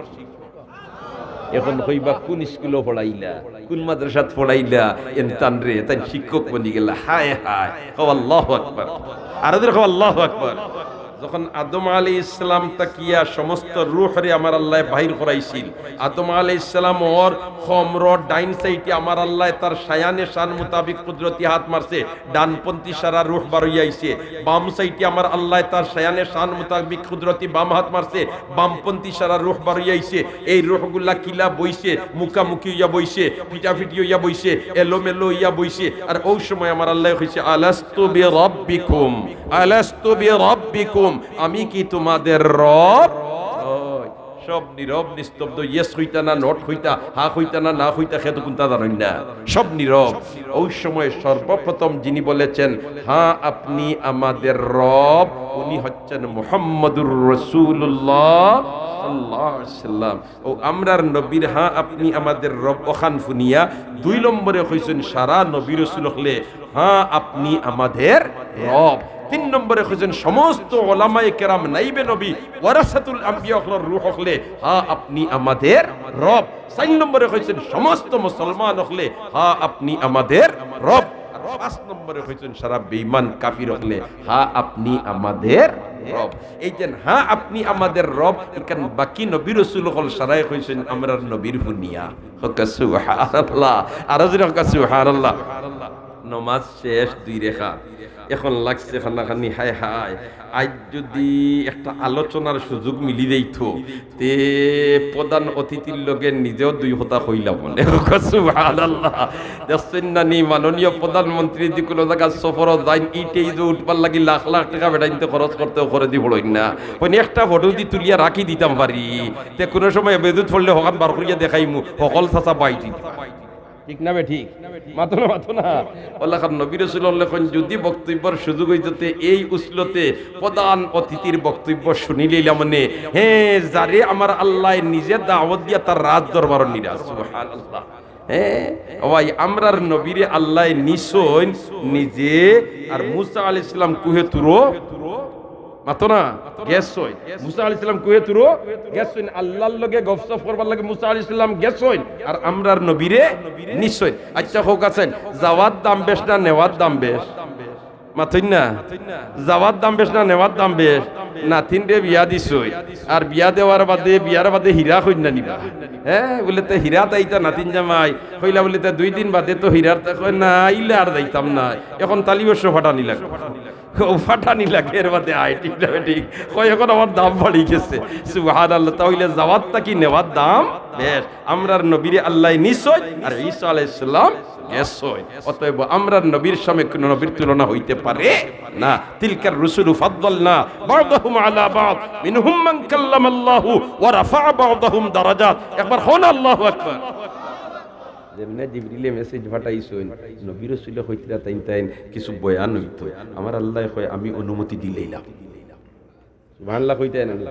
এখন কইবা, "কুন স্কুলো পড়াইলা, কুন মাদ্রাসাত পড়াইলা, এন তানরে, তাইন শিক্ষক বনি গেলা।" হায় হায়, কও আল্লাহু আকবার। আরো জোরে কও আল্লাহু আকবার। যখন আদম আলাইহিস সালাম থাকিয়া সমস্ত রুহরে আমার আল্লায় বাইর করাইছিল, আদম আলাইহিস সালামর কমরর ডাইন সাইডে আমার আল্লায় তার শায়ানে শান মোতাবিক কুদরতি হাত মারছে, ডানপন্থী সারা রুহ বারইয়া আইছে। বাম সাইডে আমার আল্লায় তার শায়ানে শান মোতাবিক কুদরতি বাম হাত মারছে, বামপন্থী সারা রুহ বারইয়া আইছে। এই রুহগুলা কিলা বইছে, মুখামুখি অইয়া বইছে, পিটাপিটি অইয়া বইছে, এলোমেলো অইয়া বইছে। আর অউ সময় আমার আল্লায় কইছে, "আলাস্তু বিরাব্বিকুম, আলাস্তু বিরাব্বিকুম, আমি কি তোমাদের রব?" ওই। সব নীরব নিস্তব্ধ, yes কইতা না not কইতা, হ্যাঁ কইতা না না কইতা, খেতো কুনতা জানইন না, সব নীরব। অউ সময় সর্বপ্রথম যিনি বলেছেন, "হ্যাঁ, আপনি আমাদের রব", উনি হচ্ছেন মুহাম্মদুর রাসূলুল্লাহ সাল্লাল্লাহু আলাইহি ওয়াসাল্লাম। অউ আমরার নবীর "হ্যাঁ, আপনি আমাদের রব" অখান হুনিয়া দুই নম্বরে কইছইন সারা নবী রসুল অকলে, "হ্যাঁ, আপনি আমাদের রব।" তিন নম্বরে কইছইন সমস্ত ওলামায়ে কেরাম, নাইবে নবী, ওয়ারাসাতুল আম্বিয়া অকলর রুহ অকলে, "হ্যাঁ, আপনি আমাদের রব।" চাইর নম্বরে কইছইন সমস্ত মুসলমান অকলে, "হ্যাঁ, আপনি আমাদের রব।" আর পাঁচ নম্বরে কইছইন সারা বেঈমান কাফির অকলে, "হ্যাঁ, আপনি আমাদের রব।" এই যে "হ্যাঁ, আপনি আমাদের রব", ইখান বাকি নবী রসুল অকল সারায় কইছইন আমরার নবীর হুনিয়া। কউক্কা সুবহানাল্লাহ। আরো জোরে কউক্কা সুবহানাল্লাহ। নমাজ শেষ দুই রেকাত। এখন লাগছে কান্নাকানি, হায় হায়, আইজ যুদি একটা আলোচনার সুযোগ মিলি যাইতো, তে প্রধান অতিথির লগে নিজেও দুই কথা কইলাম অনে। কউক্কা সুবহানাল্লাহ। দেখছইন না নি, মাননীয় প্রধানমন্ত্রী যে কুনু জাগাত সফরো যাইন, ইটে ইজো উঠবার লাগি লাখ লাখ টেকা বেটাইন্তে খরচ করতেও খরচি পড়ইন না। কইন একটা ফটো দি তুলিয়া রাখি দিতাম পারি, তে কুনু সময় বেজুত পড়লে হকান বার করিয়া দেখাইমু, হকল চাচা বাইটি। ঠিক না বে ঠিক? মাতো না, মাতো না। অলাখান নবী রসুল অকলে কইন, যুদি বক্তব্যর সুযোগ অইতো তে এই উসলতে প্রধান অতিথির বক্তব্য হুনিলাইলাম অনে। হে, যারে আমার আল্লায় নিজে দাওয়াত দিয়া তার রাজ দরবারো নিরা। সুবহানাল্লাহ। হে, ও ভাই, আমরার নবীরে আল্লায় নিছইন নিজে, আর মুসা আলাইহিস সালাম কুহে তুরো মাতো না, গেছইন। মুসা আলাইহিস সালাম কুহে তুরো গেছইন, আল্লাহর লগে গফসফ করবার লাগি মুসা আলাইহিস সালাম গেছইন, আর আমরার নবীরে নিছইন। আচ্ছা, কউক্কা চাইন, যাওয়ার দাম বেশ না নেওয়ার দাম বেশ? মাতইন না। যাওয়ার দাম বেশ না নেওয়ার দাম বেশ? নাতিনরে বিয়া দিছইন, আর বিয়া দেওয়ার বাদে, বিয়ার বাদে হীরা কইন্যা নিবা। হে, বুলে, "তে হীরা তাইতা নাতিন জামাই?" কইলা বুলে, "তে দুই দিন বাদে তো হীরার।" তে কয়, "না, আইলে আর যাইতাম না, এখন তালি অবশ্য ফাটানি লাগবো।" ও ফাটানি লাগে, এর বাদে আয়, ঠিক না ঠিক? কয়, "এখন আমার দাম বাড়ি গেছে।" সুবহানাল্লাহ। তাইলে যাওয়ার থাকি নেওয়ার দাম বেশ। আমরার নবীরে আল্লায় নিছইন, আর ঈসা আলাইহিস সালাম গেছইন। অতএব আমরার নবীর সামনে কুনু নবীর তুলনা অইতে পারে না। তিলকার রুসুলু ফাদ্দালনা বা'দাহুম আলা বা'দ, মিনহুম মান কাল্লামাল্লাহু ওয়া রাফা'আ বা'দাহুম দারাজাত। একবার কউন আল্লাহু আকবার। যেমনে জিবরিলে message ফাটাইছইন, নবী রসুলে কইতরা তাইন তাইন কিছু বয়ান অইতো। আমার আল্লায় কয়, "আমি অনুমতি দিলাইলাম।" সুবহানাল্লাহ কইতা না?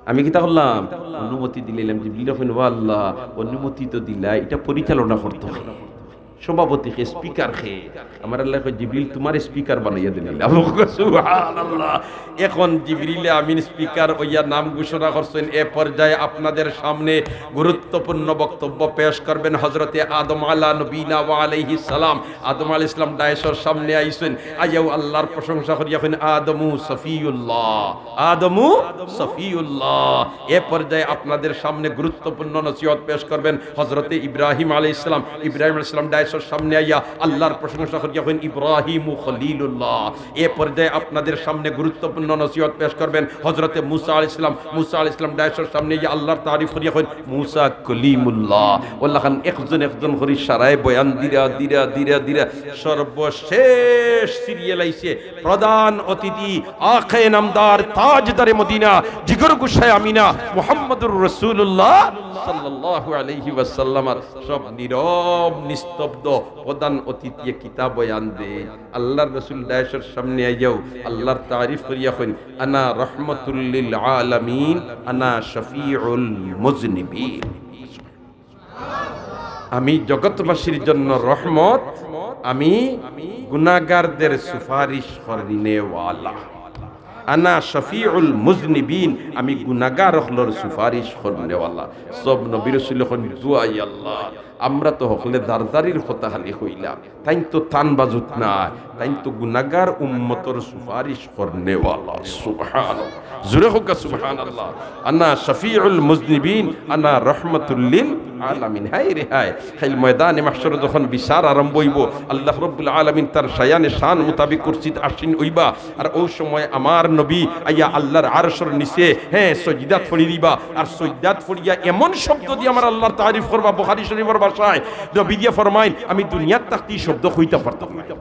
আমি কিতা করলাম? অনুমতি দিলাইলাম। জিবরিলে কইন, "ও আল্লাহ, অনুমতি তো দিলা, ইটা পরিচালনা করতো কে?" সভাপতি কে, স্পিকার কে? আমার আল্লায় কয়, "জিবরিল, তুমারে স্পিকার বানাইয়া দিলাম।" সুবহানাল্লাহ। এখন জিবরিলে আমিন স্পিকার অইয়া নাম ঘোষণা করছইন। এ পর্যায়ে আপনাদের সামনে গুরুত্বপূর্ণ বক্তব্য পেশ করবেন হযরতে আদম আলা নবীনা ওয়া আলাইহিস সালাম। আদম আলাইহিস সালাম ডায়াসর সামনে আইছইন, আইয়াউ আল্লাহর প্রশংসা করিয়া কইন, "আদমু সফিউল্লাহ, আদমু সফিউল্লাহ।" এ পর্যায়ে আপনাদের সামনে গুরুত্বপূর্ণ নসিহত পেশ করবেন হযরতে ইব্রাহিম আলাইহিস সালাম। ইব্রাহিম আলাইহিস সালাম ডায়াসর সামনে আইয়া আল্লাহর প্রশংসা করিয়া কইন, "ইব্রাহিমু খলিলুল্লাহ।" এ পর্যায়ে আপনাদের সামনে গুরুত্বপূর্ণ নসিহত পেশ করবেন হযরতে মুসা আলাইহিস সালাম। মুসা আলাইহিস সালাম ডায়াসর সামনে আইয়া আল্লাহর তারিফ করিয়া কইন, "মুসা কলিমুল্লাহ।" অলাখান একজন একজন করি সারায় বয়ান দিরা দিরা দিরা দিরা সর্বশেষ সিরিয়াল আইছে প্রধান অতিথি আখায়ে নামদার তাজদারে মদিনা, জিগর গোসায় আমিনা, মুহাম্মাদুর রাসূলুল্লাহ সাল্লাল্লাহু আলাইহি ওয়াসাল্লাম। আর সব নীরব নিস্তব্ধ। প্রধান অতিথিয়ে কিতা বয়ান দেইন? আল্লাহর রাসূল ডায়াসর সামনে আইয়াউ আল্লাহর তারিফ করিয়া কইন, "আনা রহমাতুল লিল আলামিন, আনা শফিউল মুজনিবিন।" আমি জগৎবাসীর জন্য রহমত, আমি গুনাহগারদের সুপারিশ করনেওয়ালা। আনা শফিউল মুজনিবিন, আমি গুনাহগার অকলর সুপারিশ করনেওয়ালা। সব নবী রাসূল অকল দোয়াই আল্লাহ। আমরা তো হকলে যার যারির কথা খালি কইলাম, তাইন তো তান বাজুত নায়, তাইন তো গুনাহগার উম্মতর সুপারিশ করনেওয়ালা। সুবহানাল্লাহ, জোরে কউক্কা সুবহানাল্লাহ। আনা শফিউল মুজনিবিন, আনা রহমাতুল লিল আলামিন। হায় রে হায়, কাইল ময়দানে মাহশরো যখন বিচার আরম্ভ অইবো, আল্লাহ রাব্বুল আলামিন তার শায়ানে শান মোতাবেক কুরসিত আসীন অইবা। আর অউ সময় আমার নবী আইয়া আল্লাহর আরশর নিচে, হ্যাঁ, সজদাত পড়ি দিবা। আর সজদাত পড়িয়া এমন শব্দ দিয়া আমার আল্লাহর তারিফ করবা, বুখারী শরীফর ভাষায় নবীজিয়ে ফরমাইন, "আমি দুনিয়াত থাকতে ই শব্দ কইতাম পারতাম না।"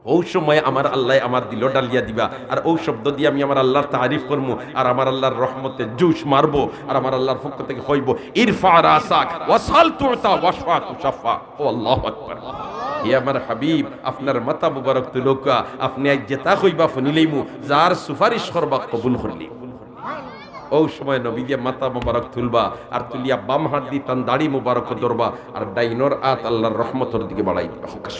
অউ সময় আমার আল্লায় আমার দিলো ঢালিয়া দিবা, আর অউ শব্দ দিয়া আমি আমার আল্লাহর তারিফ করমু, আর আমার আল্লাহর রহমতে জোশ মারবো, আর আমার আল্লাহর পক্ষ থাকি কইবো, "ইরফা রাসাক, ওয়াসাল তুতা, ওয়াশফা তুশাফা।" ও আল্লাহু আকবার। হে আমার হাবিব, আপনার মাথা মুবারক তুলউক্কা, আপনে আইজ যেতা কইবা হুনিলাইমু, যার সুপারিশ করবা কবুল করলি। অউ সময় নবীজিয়ে মাথা মুবারক তুলবা, আর তুলিয়া বাম হাত দি তান দাড়ি মুবারক ধরবা, আর ডাইনর আত আল্লাহর রহমতর দিকে বাড়াই দিবা।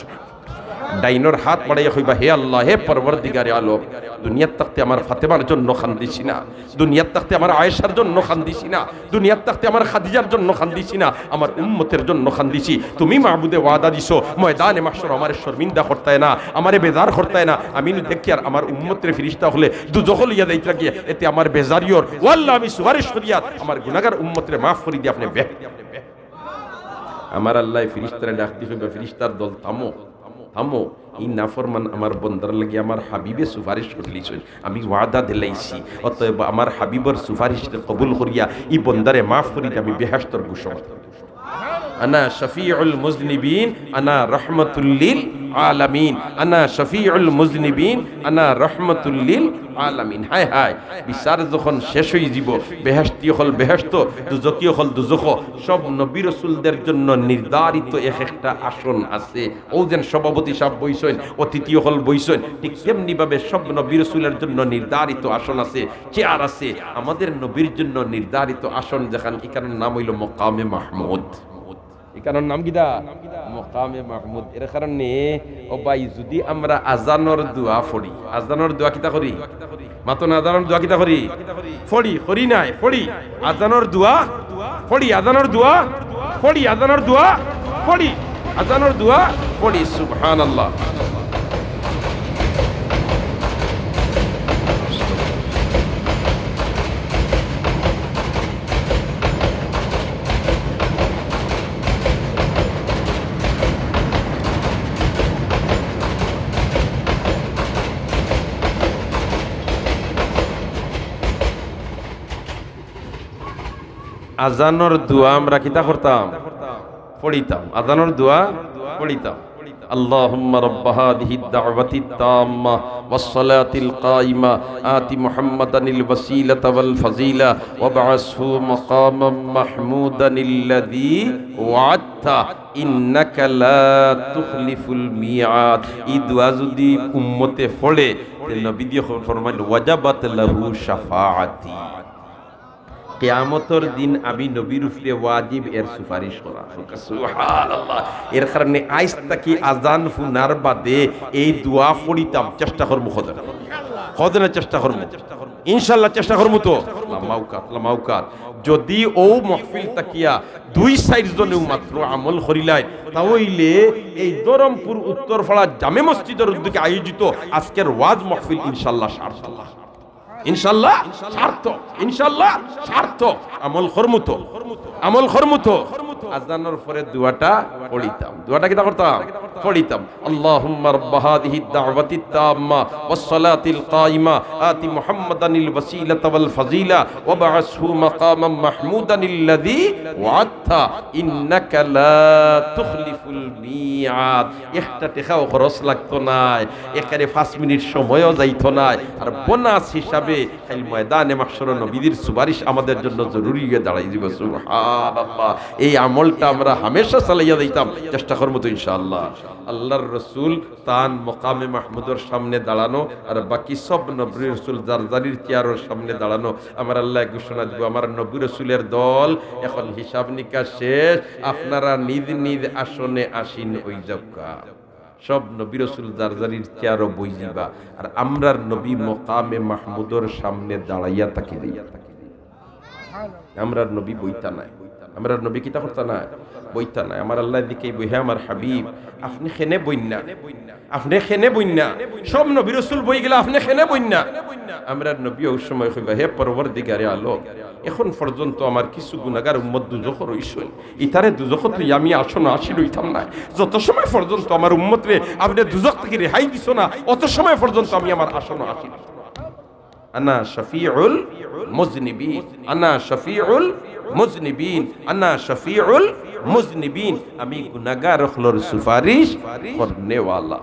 ডাইনর হাত বাড়াইয়া কইবা, "হে আল্লাহ, হে পরওয়ারদিগারে আলম, দুনিয়াত থাকতে আমার ফাতেমার জন্য কান্দিছি না, দুনিয়াত থাকতে আমার আয়েশার জন্য কান্দিছি না, দুনিয়াত থাকতে আমার খাদিজার জন্য কান্দিছি না, আমার উম্মতের জন্য কান্দিছি। তুমি মাবুদে ওয়াদা দিছো, ময়দানে মাহশর আমারে শর্মিন্দা করতায় না, আমারে বেজার করতায় না। আমি নু দেখিয়ার আমার উম্মতরে ফিরিস্তা অকলে দুজখো লইয়া যাইতরা গিয়া, এতে আমার বেজারি অর। ও আল্লাহ, আমি সুপারিশ করিয়ার আমার গুনাহগার উম্মতরে মাফ করি দিয়া আপনে বে-" আমার আল্লায় ফিরিস্তারে ডাক দি কইবা, "ফিরিস্তার দল, থামো, থামো। ই নাফরমান আমার বন্দার লাগি আমার হাবিবে সুপারিশ করিলিছইন। আমি ওয়াদা দিলাইছি, অতএব আমার হাবিবর সুপারিশরে কবুল করিয়া ই বন্দারে মাফ করি দিয়া আমি বেহেশতর ঘোষণা।" আনা শফিউল মুজনিবিন, আনা রহমাতুল লিল আলামিন। আনা শফিউল মুজনিবিন, আনা রহমাতুল লিল আলামিন। হায় হায়, বিচার যখন শেষ অইযিবো, বেহেশতি অকল বেহেশত, দুজখি অকল দুজখো, সব নবী রাসূলদের জন্য নির্ধারিত এক একটা আসন আছে। অউ যেন সভাপতি সাব বইছইন, অতিথি অকল বইছইন, ঠিক তেমনি ভাবে সব নবী রাসূলের জন্য নির্ধারিত আসন আছে, চেয়ার আছে। আমাদের নবীর জন্য নির্ধারিত আসন যেখান, ইখানর নাম অইলো মকামে মাহমুদ। ইখানর নাম কিতা? মকামে মাহমুদ। এর কারণে, ও ভাই, যুদি আমরা আজানর দোয়া পড়ি, আজানর দোয়া কিতা করি? মাতো না, আজানর দোয়া কিতা করি? পড়ি, করি নায়, পড়ি। আজানর দোয়া পড়ি, আজানর দোয়া পড়ি, আজানর দোয়া পড়ি, আজানর দোয়া পড়ি। সুবহানাল্লাহ। আজানর দোয়া আমরা কিতা করতাম? পড়িতাম। আজানর দোয়া পড়িতাম। اللهم رب هذه الدعوة التامة والصلاة القائمة آت محمدا الوسيلة والفضيلة وابعثه مقاما محمودا الذي وعدته إنك لا تخلف الميعاد। ই দোয়া যুদি উম্মতে পড়ে, তে নবীজি ফরমাইন, وجبت له شفاعتي। কিয়ামতর দিন আমি নবীর উপরে ওয়াজিব এর সুপারিশ করা। সুবহানাল্লাহ। এর কারণে আইজ থাকি আজান হুনার বাদে এই দোয়া পড়িতাম, চেষ্টা করমু। কও না, কও না, চেষ্টা করমু। ইনশাআল্লাহ চেষ্টা করমু তো। লামাউকাত, লামাউকাত। যদি অউ মহফিল থাকিয়া দুই চাইর জনেও মাত্র আমল করিলাইন, তা অইলে এই ধরমপুর উত্তরপাড়া জামে মসজিদর উদ্যোগে আয়োজিত আজকের ওয়াজ মহফিল ইনশাআল্লাহ সার্থক। ইনশাআল্লাহ সার্থক, ইনশাআল্লাহ সার্থক। আমল করমু তো, আমল করমু তো। আজানর পরে দোয়াটা পড়িতাম। দোয়াটা কিতা করতাম? পড়িতাম। اللهم رب هذه الدعوة التامة والصلاة القائمة آت محمدا الوسيلة والفضيلة وابعثه مقاما محمودا الذي وعدته إنك لا تخلف الميعاد। একটা টেকাও খরচ লাগতো নায়, একেবারে পাঁচ মিনিট সময়ও যাইতো নায়। আর বোনাস হিসাবে কাইল ময়দানে মাহশরো নবীজির সুপারিশ আমাদের জন্য জরুরি অইয়া দাঁড়াই দিবো। সুবহানাল্লাহ। এই আমলটা আমরা হামেশা চালাইয়া যাইতাম, চেষ্টা করমু তো ইনশাআল্লাহ। আল্লাহর রসুল তান মকামে মাহমুদর সামনে দাঁড়ানো, আর বাকি সব নবী রসুল যার যারির চেয়ারর সামনে দাঁড়ানো। আমার আল্লায় ঘোষণা দিবো, আমার নবী রসুলের দল, এখন হিসাব নিকাশ শেষ, আপনারা নিজ নিজ আসনে আসীন অই যাউক্কা। সব নবী রসুল যার যারির চেয়ারো বই যাইবা, আর আমরার নবী মকামে মাহমুদর সামনে দাঁড়াইয়া থাকি যাইবা। আমরার নবী বইতা নায়, আমরার নবী কিতা করতা নায়? বইতা নায়। আমার আল্লায় জিকাইবো, হে আমার হাবিব, আপনে কেনে বইন না? আপনে কেনে বইন না? সব নবী রসুল বই গেলা, আপনে কেনে বইন না? আমরার নবী অউ সময় কইবা, হে পরওয়ারদিগারে আলম, এখন পর্যন্ত আমার কিছু গুনাগার উম্মত দুজখো রইছইন, ইতারে দুজখো থইয়া আমি আসনো আসীন অইতাম নায়। যত সময় পর্যন্ত আমার উম্মতরে আপনে দুজখ থাকি রেহাই দিছো না, অত সময় পর্যন্ত আমি আমার আসনো আসীন। আনা শাফিউল মুজনিবিন, আনা শাফিউল মুজনিবিন, আনা শাফিউল মুজনিবিন। আমি গুনাগার অকলর সুপারিশ করনেওয়ালা।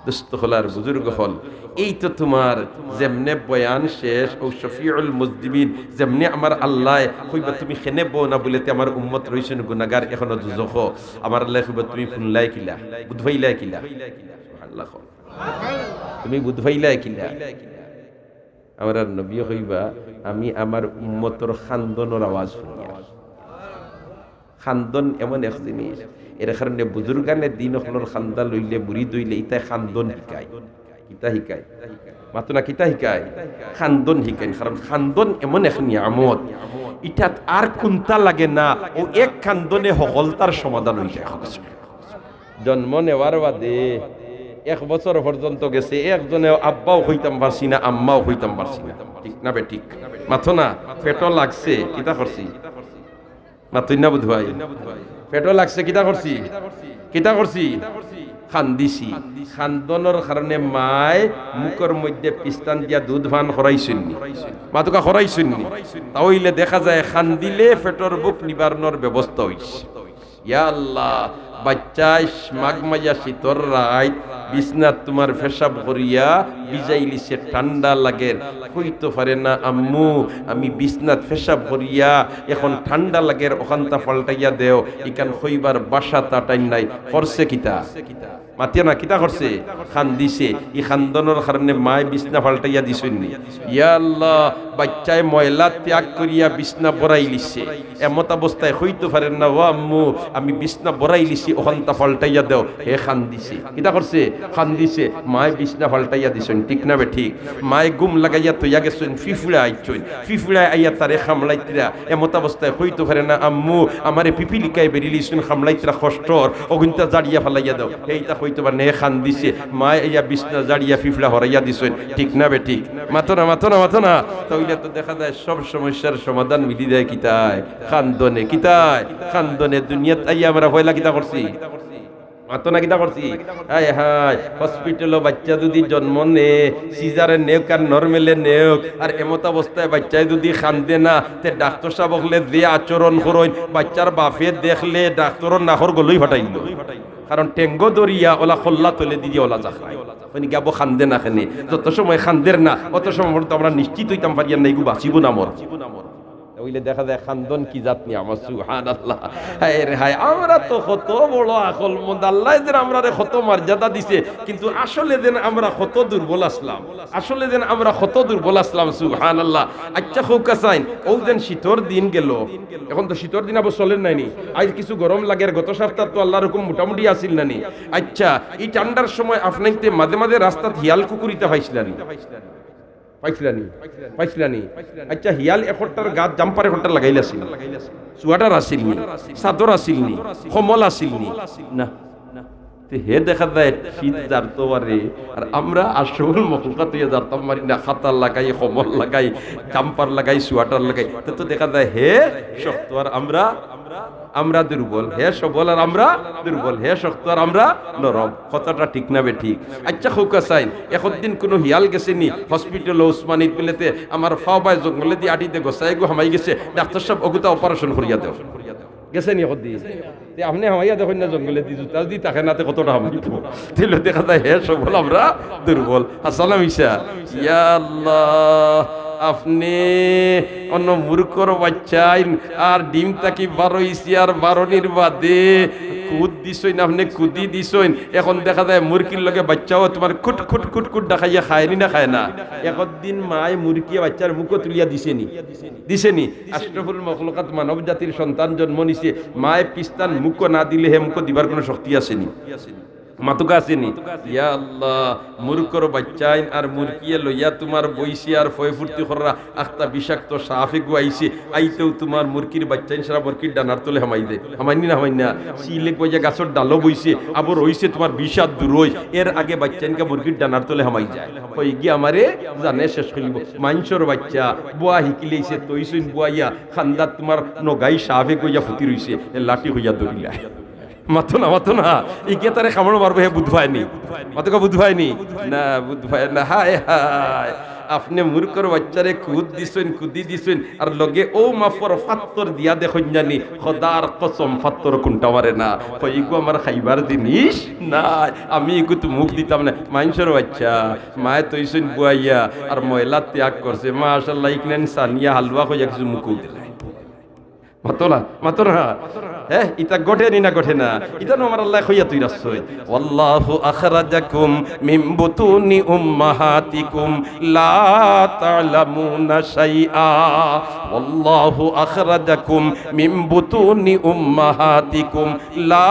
দোস্ত অকল আর বুজুর্গ অকল, এই তো তুমার যেমনে বয়ান শেষ, অউ শফিউল মুজনিবিন, যেমনে আমার আল্লায় কইবা, তুমি কেনে বও না বুলে, তে আমার উম্মত রইছইন গুনাগার, এখনো দুজখো। আমার আল্লায় কইবা, তুমি হুনলায় কিলা, বুঝ পাইলায় কিলা? সুবহানাল্লাহ। তুমি বুঝ পাইলায় কিলা? আমরার নবীয়ে কইবা, আমি আমার উম্মতর কান্দনর আওয়াজ হুনিয়ার। কান্দন এমন এক জিনিস, এর কারণে বুজুর্গানে দিন অকলর কান্দা লইলে, মুরিদ অইলে, ইতায় কান্দন হিকায়। কিতা হিকায়? মাতো না, কিতা হিকায়? কান্দন হিকায়। কারণ কান্দন এমন এক নিয়ামত, ইটাত আর কুন্তা লাগে না, অউ এক কান্দনে হকলতার সমাধান অই যায়। জন্ম নেওয়ার বাদে এক বছর পর্যন্ত গেছে, একজনেও আব্বাও কইতাম পারছি না, আম্মাও কইতাম পারছি না। ঠিক না বেঠিক? মাতো না, পেটো লাগছে, কিতা করছি? মাতইন না বুধ ভাই। পেটো লাগছে, কিতা করছি? কিতা করছি? কান্দিছি। কান্দনর কারণে মায় মুখর মধ্যে পিস্তান দিয়া দুধ পান করাইছইন নি? মাতউক্কা, করাইছইন নি? তা অইলে দেখা যায় কান্দিলে পেটর ভুক নিবারণর ব্যবস্থা অইছে। ইয়া আল্লাহ, বাইচ্চায় মাঘ মাইয়া শীতর রাইত বিছনাত তুমার পেশাব করিয়া ভিজাইলিছে, ঠান্ডা লাগের, কইতো পারে না, আম্মু, আমি বিছনাত পেশাব করিয়া এখন ঠান্ডা লাগের, অখানতা পাল্টাইয়া দেও। ইখান কইবার ভাষা তার ঠাইন নাই। করছে কিতা? মাতিয়া না, কিতা করছে? কান্দিছে। ই কান্দনর কারণে মায় বিছনা পাল্টাইয়া দিছইন নি? ইয়া আল্লাহ, বাইচ্চায় ময়লা ত্যাগ করিয়া বিছনা ভরাইলিছে। এমত অবস্থায় কইতো পারের না, "ও আম্মু, আমি বিছনা ভরাইলিছি, অখানতা পাল্টাইয়া দেও।" হে কান্দিছে। কিতা করছে? কান্দিছে। মায় বিছনা পাল্টাইয়া দিছইন, ঠিক না বেঠিক? মায় ঘুম লাগাইয়া থইয়া গেছইন, ফিফুড়া আইছইন। ফিফুড়ায় আইয়া তারে কামড়াইতরা। এমত অবস্থায় কইতো পারে না, "আম্মু, আমারে পিপিলিকায় বেড়িলিছইন, কামড়াইতরা কষ্টর, অগুইনতা ঝাড়িয়া ফালাইয়া দেও।" হেইতা কইতো পারে না, হে কান্দিছে। মায় আইয়া বিছনা ঝাড়িয়া ফিফুড়া হরাইয়া দিছইন, ঠিক না বেঠিক? মাতো না, মাতো না, মাতো না। তা অইলে তো দেখা যায় সব সমস্যার সমাধান মিলি যায় কিতায়? কান্দনে। কিতায়? কান্দনে। দুনিয়াত আইয়া আমরা পয়লা কিতা করছি? মাতো না, কিতা করছি? হায় হায়, হসপিটালো বাইচ্চা যুদি জন্ম নে, সিজারে নেউক আর নরমেলে নেউক, আর এমত অবস্থায় বাইচ্চায় যুদি কান্দে না, তে ডাক্তর সাব অকলে যে আচরণ করইন, বাইচ্চার বাপে দেখলে ডাক্তরর নাকর গলই ফাটাইল। কারণ ঠেঙ্গো ধরিয়া অলা কল্লা তলেদি দিয়া অলা জাখরায়। মানে গিয়া বো কান্দে না কেনে? যত সময় কান্দের না, অত সময় পর্যন্ত আমরা নিশ্চিত অইতাম পারিয়ার না, ইগু বাঁচিবো না মরবো। অইলে দেখা যায় খান্দন কি জাত নিয়ামত, সুবহানাল্লাহ। হায় রে হায়, আমরা তো কত বড় আকলমন্দ, আল্লায় যেন আমরারে কত মর্যাদা দিছে, কিন্তু আসলে যেন আমরা কত দুর্বল আছলাম, আসলে যেন আমরা কত দুর্বল আছলাম, সুবহানাল্লাহ। আচ্ছা, কউক্কা চাইন, অউ যেন শীতর দিন গেল, এখন তো শীতর দিন আবার চলের নায়নি, আইজ কিছু গরম লাগের, গত সপ্তাহ তো আল্লার হুকুম মোটামুটি আছিল নানি। আচ্ছা, ই ঠান্ডার সময় আপনাইন্তে মাঝে মাঝে রাস্তাত হিয়াল কুকুর ইতা পাইছলানি? পাইছলানি? পাইছলানি? আচ্ছা, হিয়াল একটার গাত জাম্পার একটার লাগাইল আছিল? সোয়েটার আছিল নি? চাদর আছিল নি? কম্বল আছিল নি? না। তে হে দেখা যায় শীত জারতো পারে, আর আমরা আশরাফুল মখলুকাত অইয়া জারতাম পারি না, কাঁথা লাগাই, কম্বল লাগাই, জাম্পার লাগাই, সোয়েটার লাগাই, তে তো দেখা যায় হে শক্ত আর আমরা আমরা দুর্বল, হে সবল আর আমরা দুর্বল, হে শক্ত আর আমরা নরম। কথাটা ঠিক না বেঠিক? আচ্ছা, কউক্কা চাইন, একদিন কুনু হিয়াল গেছে নি হসপিটালো, উসমানীত বিলেতে, আমার ফাও বায় জঙ্গলেদি আটিতে গোসাইগু হামাই গেছে, ডাক্তার সাব অগুতা অপারেশন করিয়া দেও। গেছে নি একদিন? তে আপনে হামাইয়া দেখইন না জঙ্গলেদি, জুতা যুদি থাকে না, তে কতটা হামাইতো? তাইলে দেখা যায় হে সবল আমরা দুর্বল। হাছা না মিছা? ইয়া আল্লাহ, আপনে অন্য মূর্খর বাচ্চাইন আর ডিম থাকি বারইছে আর বারনির বাদে কুদ দিছইন, আপনে কুদি দিছইন। এখন দেখা যায় মুরগির লগে বাচ্চাও তুমার কুট কুট কুট কুট ডাকাইয়া খায়নি না খায় না? একদিন মায় মুরগিয়ে বাচ্চার মুখো তুলিয়া দিছে নি? দিছে নি? আশরাফুল মখলুকাত মানব জাতির সন্তান জন্ম নিছে, মায় পিস্তান মুখো না দিলে হে মুখো দিবার কুনু শক্তি আছে নি? মাতুকা আছে নি? ইয়া আল্লাহ, মূর্খর বাচ্চাইন আর মুরগিয়ে লইয়া তুমার বইছে আর ফয় ফুর্তি কররা, আখতা বিষাক্ত সাপে গুয়াইছে, আইতেউ তুমার মুরগির বাচ্চাইন সারা মুরগির ডানার তলে হামাই দেয়। হামাইনি না হামাইন না? সিলে গুয়াইয়া গাছর ডালো বইছে, আবার অইছে তুমার বিষ আর দূরই, এর আগে বাচ্চাইনকা মুরগির ডানার তলে হামাই যায়। কই গিয়া আমারে জানে শেষ করিব। মাইনষর বাচ্চা, বুয়া হিকিলেইছে, তইছইন বুয়াইয়া, খান্দাত তুমার নগাই সাপে গুয়াইয়া ফুতি রইছে, এ লাঠি কইয়া ধরিলা। মাতো না, মাতো না। ইগিয়ে তারে কামড় মারবো, হে বুঝ পায়নি। মাতো কা বুঝ পায়নি? না, বুঝ পায় না। হায়, হায়। আপনে মূর্খর বাচ্চারে কুদ দিছইন, কুদি দিছইন, আর লগে অউ মাফর ফাত্তর দিয়া দেখইন জানি, খোদার কসম ফাত্তর কুনটা মারে না। কই ইগু আমার খাইবার জিনিস না, আমি ইগুত মুখ দিতাম না। মাইনষর বাচ্চা, মায়ে তইছইন বুয়াইয়া, আর ময়লা ত্যাগ করছে। মাশাআল্লাহ, ইকনাইন সানিয়া হালুয়া কইয়া কিছু মুখো দিলাই। মাতো না, মাতো না। হে, ইতা ঘটে নি না ঘটে না? ইতা নু আমার আল্লায় কইয়া থই রাখছইন। والله أخرجكم من بطون أمهاتكم لا تعلمون شيئا। والله أخرجكم من بطون أمهاتكم لا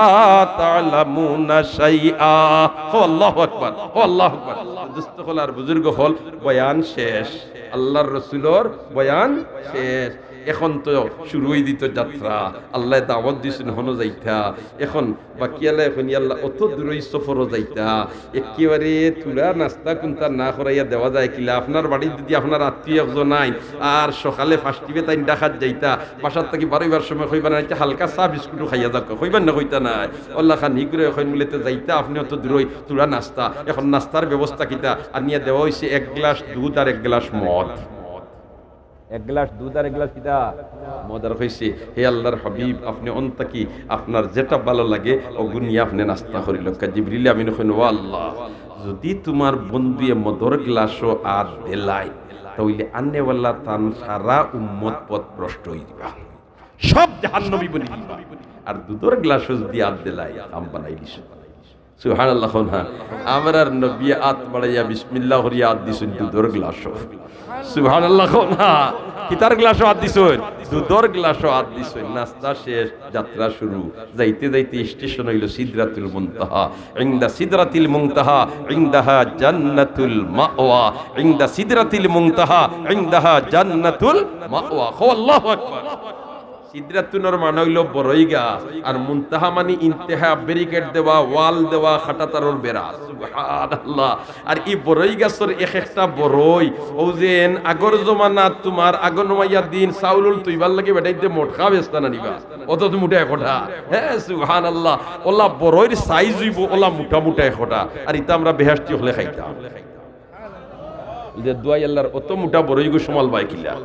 تعلمون شيئا। কও আল্লাহু আকবার, কও আল্লাহু আকবার। দোস্ত অকল আর বুজুর্গ অকল, বয়ান শেষ, আল্লার রসুলর বয়ান শেষ। এখন তো শুরু অই দিতো যাত্রা। আল্লায় দাওয়াত দিছইন, হনো যাইতা। এখন বাকি আল্লায় কইন, "ইয়া আল্লাহ, অত দূরই সফরো যাইতা, একেবারে থুড়া নাস্তা কুন্তা না করাইয়া দেওয়া যায় কিলা? আপনার বাড়িত যুদি আপনার আত্মীয় একজন আইন, আর সকালে ফাস্টিবে তাইন ডাকাত যাইতা, বাসার থাকি বারইবার সময় কইবা না, 'আচ্ছা, হালকা চা বিস্কুটও খাইয়া যাউক্কা', কইবা না, কইতা নায়? অউলাখান হিগুরে কইন বুলে, 'তে যাইতা আপনে অত দূরই, থুড়া নাস্তা।' এখন নাস্তার ব্যবস্থা কিতা? আনিয়া দেওয়া অইছে এক গ্লাস দুধ আর এক গ্লাস মদ। এক গ্লাস দুধ আর এক গ্লাস কিতা? মদ। আর কইছে, "হে আল্লার হাবিব, আপনে অন থাকি আপনার যেটা ভালা লাগে, অগু নিয়া আপনে নাস্তা করিলাউক্কা।" জিবরিল আমিনে কইন, "ও আল্লাহ, যুদি তুমার বন্ধুয়ে মদর গ্লাসো আত দিলায়, তা অইলে আনেওয়ালা তান সারা উম্মত পথভ্রষ্ট অই যিবা, সব জাহান্নামী বনি যিবা। আর দুধর গ্লাসো যুদি আত দিলায়, কাম বানাই দিছো।" সুবহানাল্লাহ কও না। আমরার নবীয়ে আত বাড়াইয়া বিসমিল্লাহ করিয়া আত দিছইন দুধর গ্লাসো। সুবহানাল্লাহ কও না। কিতার গ্লাসো আত দিছইন? দুধর গ্লাসো আত দিছইন। নাস্তা শেষ, যাত্রা শুরু। যাইতে যাইতে স্টেশন অইলো সিদরাতুল মুনতাহা। ইনদা সিদরাতিল মুনতাহা, ইনদাহা জান্নাতুল মাওয়া। ইনদা সিদরাতিল মুনতাহা, ইনদাহা জান্নাতুল মাওয়া। কও আল্লাহু আকবার। সিদরাতুনর মানে অইলো বড়ই গাছ, আর মুনতাহা মানে ইন্তেহা, ব্যারিকেড দেওয়া, ওয়াল দেওয়া, কাঁটাতারর বেড়া। সুবহানাল্লাহ। আর ই বড়ই গাছর এক একটা বড়ই, অউ যেন আগর জমানাত তুমার আগো নমাইয়া দিন চাউল উল তুইবার লাগি বেটাইন্তে মটকা বেচতা না নি বা, অত তো মুটা একটা। হে সুবহানাল্লাহ। অলা বড়ইর সাইজ অইবো, অলা মুটা মুটা একটা। আর ইতা আমরা বেহেশতি অকলে খাইতাম। যে দোয়াই আল্লার অত মুটা বড়ইগু সামালবায় কিলা?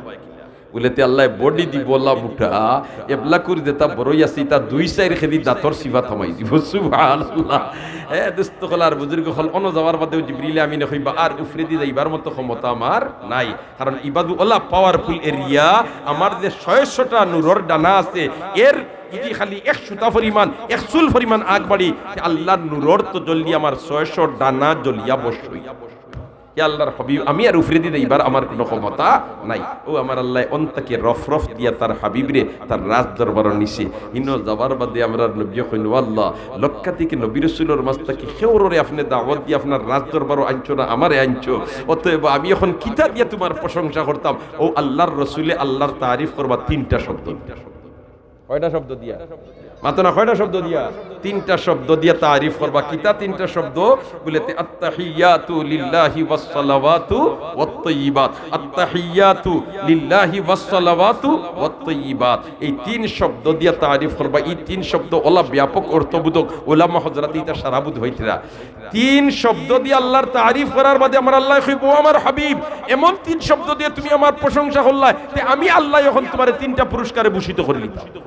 বুলে, "তে আল্লায় বডি দিবলা মুটা, এবলাকুর যেতা বড়ই আছে, ইতা দুই চাইর কেজি দাঁতর চিবাত হামাই দিবো।" সুবহানাল্লাহ। এ দোস্ত অকল আর বুজুর্গ অকল, অনো যাওয়ার বাদেউ জিবরিলে আমিনে কইবা, "আর উফরেদি যাইবার মতো ক্ষমতা আমার নাই।" কারণ ইবাদু অলা powerful area, আমার যে ছয়শোটা নূরর ডানা আছে, এর যদি খালি এক সুতা পরিমাণ, এক চুল পরিমাণ আগ বাড়ি, তে আল্লার নূরর তজল্লি আমার ছয়শো ডানা জ্বলিয়া ভস্ম অই। হে আল্লার হাবিব, আমি আর উফরেদি যাইবার আমার কুনু ক্ষমতা নাই। ও আমার আল্লায় অন থাকি রফরফ দিয়া তার হাবিবরে তার রাজ দরবারো নিছে। হিনো যাওয়ার বাদে আমরার নবীয়ে কইন, "ও আল্লাহ, লক্ষাধিক নবী রসুলর মাঝ থাকি কেউররে আপনে দাওয়াত দিয়া আপনার রাজ দরবারো আনছো না, আমারে আনছো। অতএব আমি অখন কিতা দিয়া তুমার প্রশংসা করতাম?" ও আল্লার রসুলে আল্লার তারিফ করবা তিনটা শব্দ। কয়টা শব্দ দিয়া? মাতো না, কয়টা শব্দ দিয়া? তিনটা শব্দ দিয়া তারিফ করবা। কিতা তিনটা শব্দ? বুলে, "আত্তাহিয়াতু লিল্লাহি ওয়াস সালাওয়াতু ওয়াত তাইয়িবাত।" আত্তাহিয়াতু লিল্লাহি ওয়াস সালাওয়াতু ওয়াত তাইয়িবাত। এই তিন শব্দ দিয়া তারিফ করবা। এই তিন শব্দ অলা ব্যাপক অর্থবোধক, উলামা হযরতে ইতা সারা বুঝাইতরা। তিন শব্দ দিয়া আল্লার তারিফ করার বাদে আমার আল্লায় কইবো, "ও আমার হাবিব, এমন তিন শব্দ দিয়া তুমি আমার প্রশংসা করলায়, তে আমি আল্লায় অখন তুমারে তিনটা পুরস্কারে ভূষিত করিলিতাম।"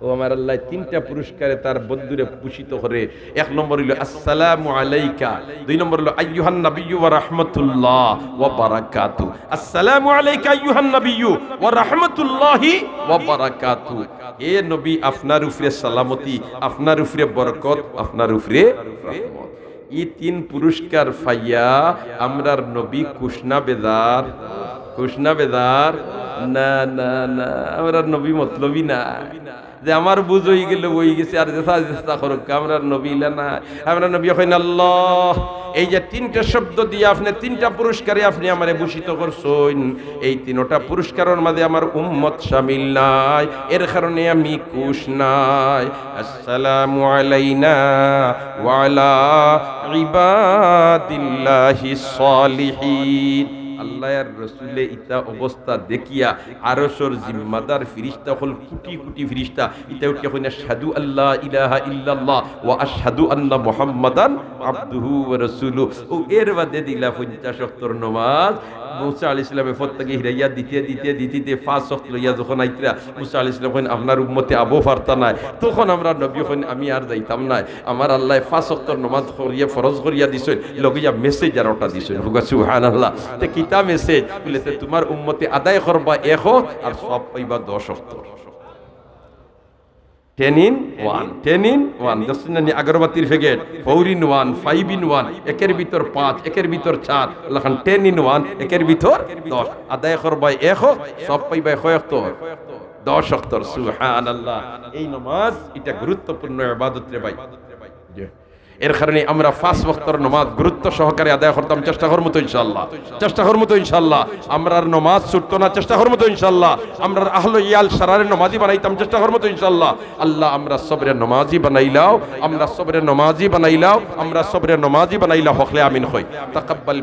ও আমার আল্লায় তিনটা পুরস্কারে তার বন্ধুরে ভূষিত করে। এক নম্বর অইলো, "আসসালামু আলাইকা।" দুই নম্বর অইলো, "আইয়ুহান নাবিয়্যু ওয়া রাহমাতুল্লাহ ওয়া বারাকাতু।" "আসসালামু আলাইকা আইয়ুহান নাবিয়্যু ওয়া রাহমাতুল্লাহি ওয়া বারাকাতু।" হে নবী, আপনার উপরে সালামতি, আপনার উপরে বরকত, আপনার উপরে রহমত। ই তিন পুরস্কার পাইয়া আমরার নবী খুশ না বেজার? খুশ না বেজার? না, না, না, আমরার নবী মতলবি না। যে আমার বুঝ অইগেলে অইগেছে, আর যেতা যেতা করউক্কা, আমরার নবী ইলা না। আমরার নবী কইন, "আল্লাহ, এই যে তিনটা শব্দ দিয়া আপনে, তিনটা পুরস্কারে আপনে আমারে ভূষিত করছইন, এই তিনোটা পুরস্কারর মাঝে আমার উম্মত শামিল নাই, এর কারণে আমি খুশ নাই।" আসসালামু আলাইনা ওয়া আলা ইবাদিল্লাহিস সালিহিন। আল্লাহ আর রসুলে ইতা অবস্থা দেখিয়া আরশর জিম্মাদার ফিরিস্তা অকল, কোটি কোটি ফিরিস্তা, ইতা উঠিয়া কইন, "আশহাদু আল্লা ইলাহা ইল্লাল্লাহ ওয়া আশহাদু আন্না মুহাম্মাদান আবদুহু ওয়া রাসূলুহু।" ও এর বাদে দিলা পঞ্চাশ ওয়াক্তর নমাজ। মুসা আলাইহিস সালামে ফত থাকি হিরাইয়া দিতে, দিতে, দিতে, দিতে পাঁচ ওয়াক্ত লইয়া যখন আইতরা, মুসা আলাইহিস সালাম কইন, "আপনার উম্মতে আবো পারতা নায়।" তখন আমরার নবী কইন, "আমি আর যাইতাম নায়, আমার আল্লায় পাঁচ ওয়াক্তর নমাজ করিয়া, ফরজ করিয়া দিছইন, লগইয়া message আর ওটা দিছইন।" কউক্কা সুবহানাল্লাহ। তে কিতা message? বুলে, "তে তুমার উম্মতে আদায় করবা এক ওয়াক্ত, আর সওয়াব পাইবা দশ ওয়াক্ত।" Ten in one, ten in one। দেখছইন নি আগরবাতির packet, four in one, five in one, একের ভিতর পাঁচ, একের ভিতর চার, অলাখান ten in one, একের ভিতর দশ। আদায় করবায় এক ওয়াক্ত, সওয়াব পাইবায় কয় ওয়াক্ত? দশ ওয়াক্তর। সুবহানাল্লাহ। এই নমাজ, ইটা গুরুত্বপূর্ণ ইবাদত রে ভাই। এর কারণে আমরা পাঁচ ওয়াক্তর নমাজ গুরুত্ব সহকারে আদায় করতাম, চেষ্টা করমু তো ইনশাআল্লাহ। চেষ্টা করমু তো ইনশাআল্লাহ। আমরার নমাজ ছুটতো না, চেষ্টা করমু তো ইনশাআল্লাহ। আমরার আহলে ইয়াল সারারে নমাজি বানাইতাম, চেষ্টা করমু তো ইনশাআল্লাহ। আল্লাহ, আমরা সবরে নমাজি বানাইলাও, আমরা সবরে নমাজি বানাইলাও, আমরা সবরে নমাজি বানাইলাও। হকলে আমিন কই। তাকাব্বাল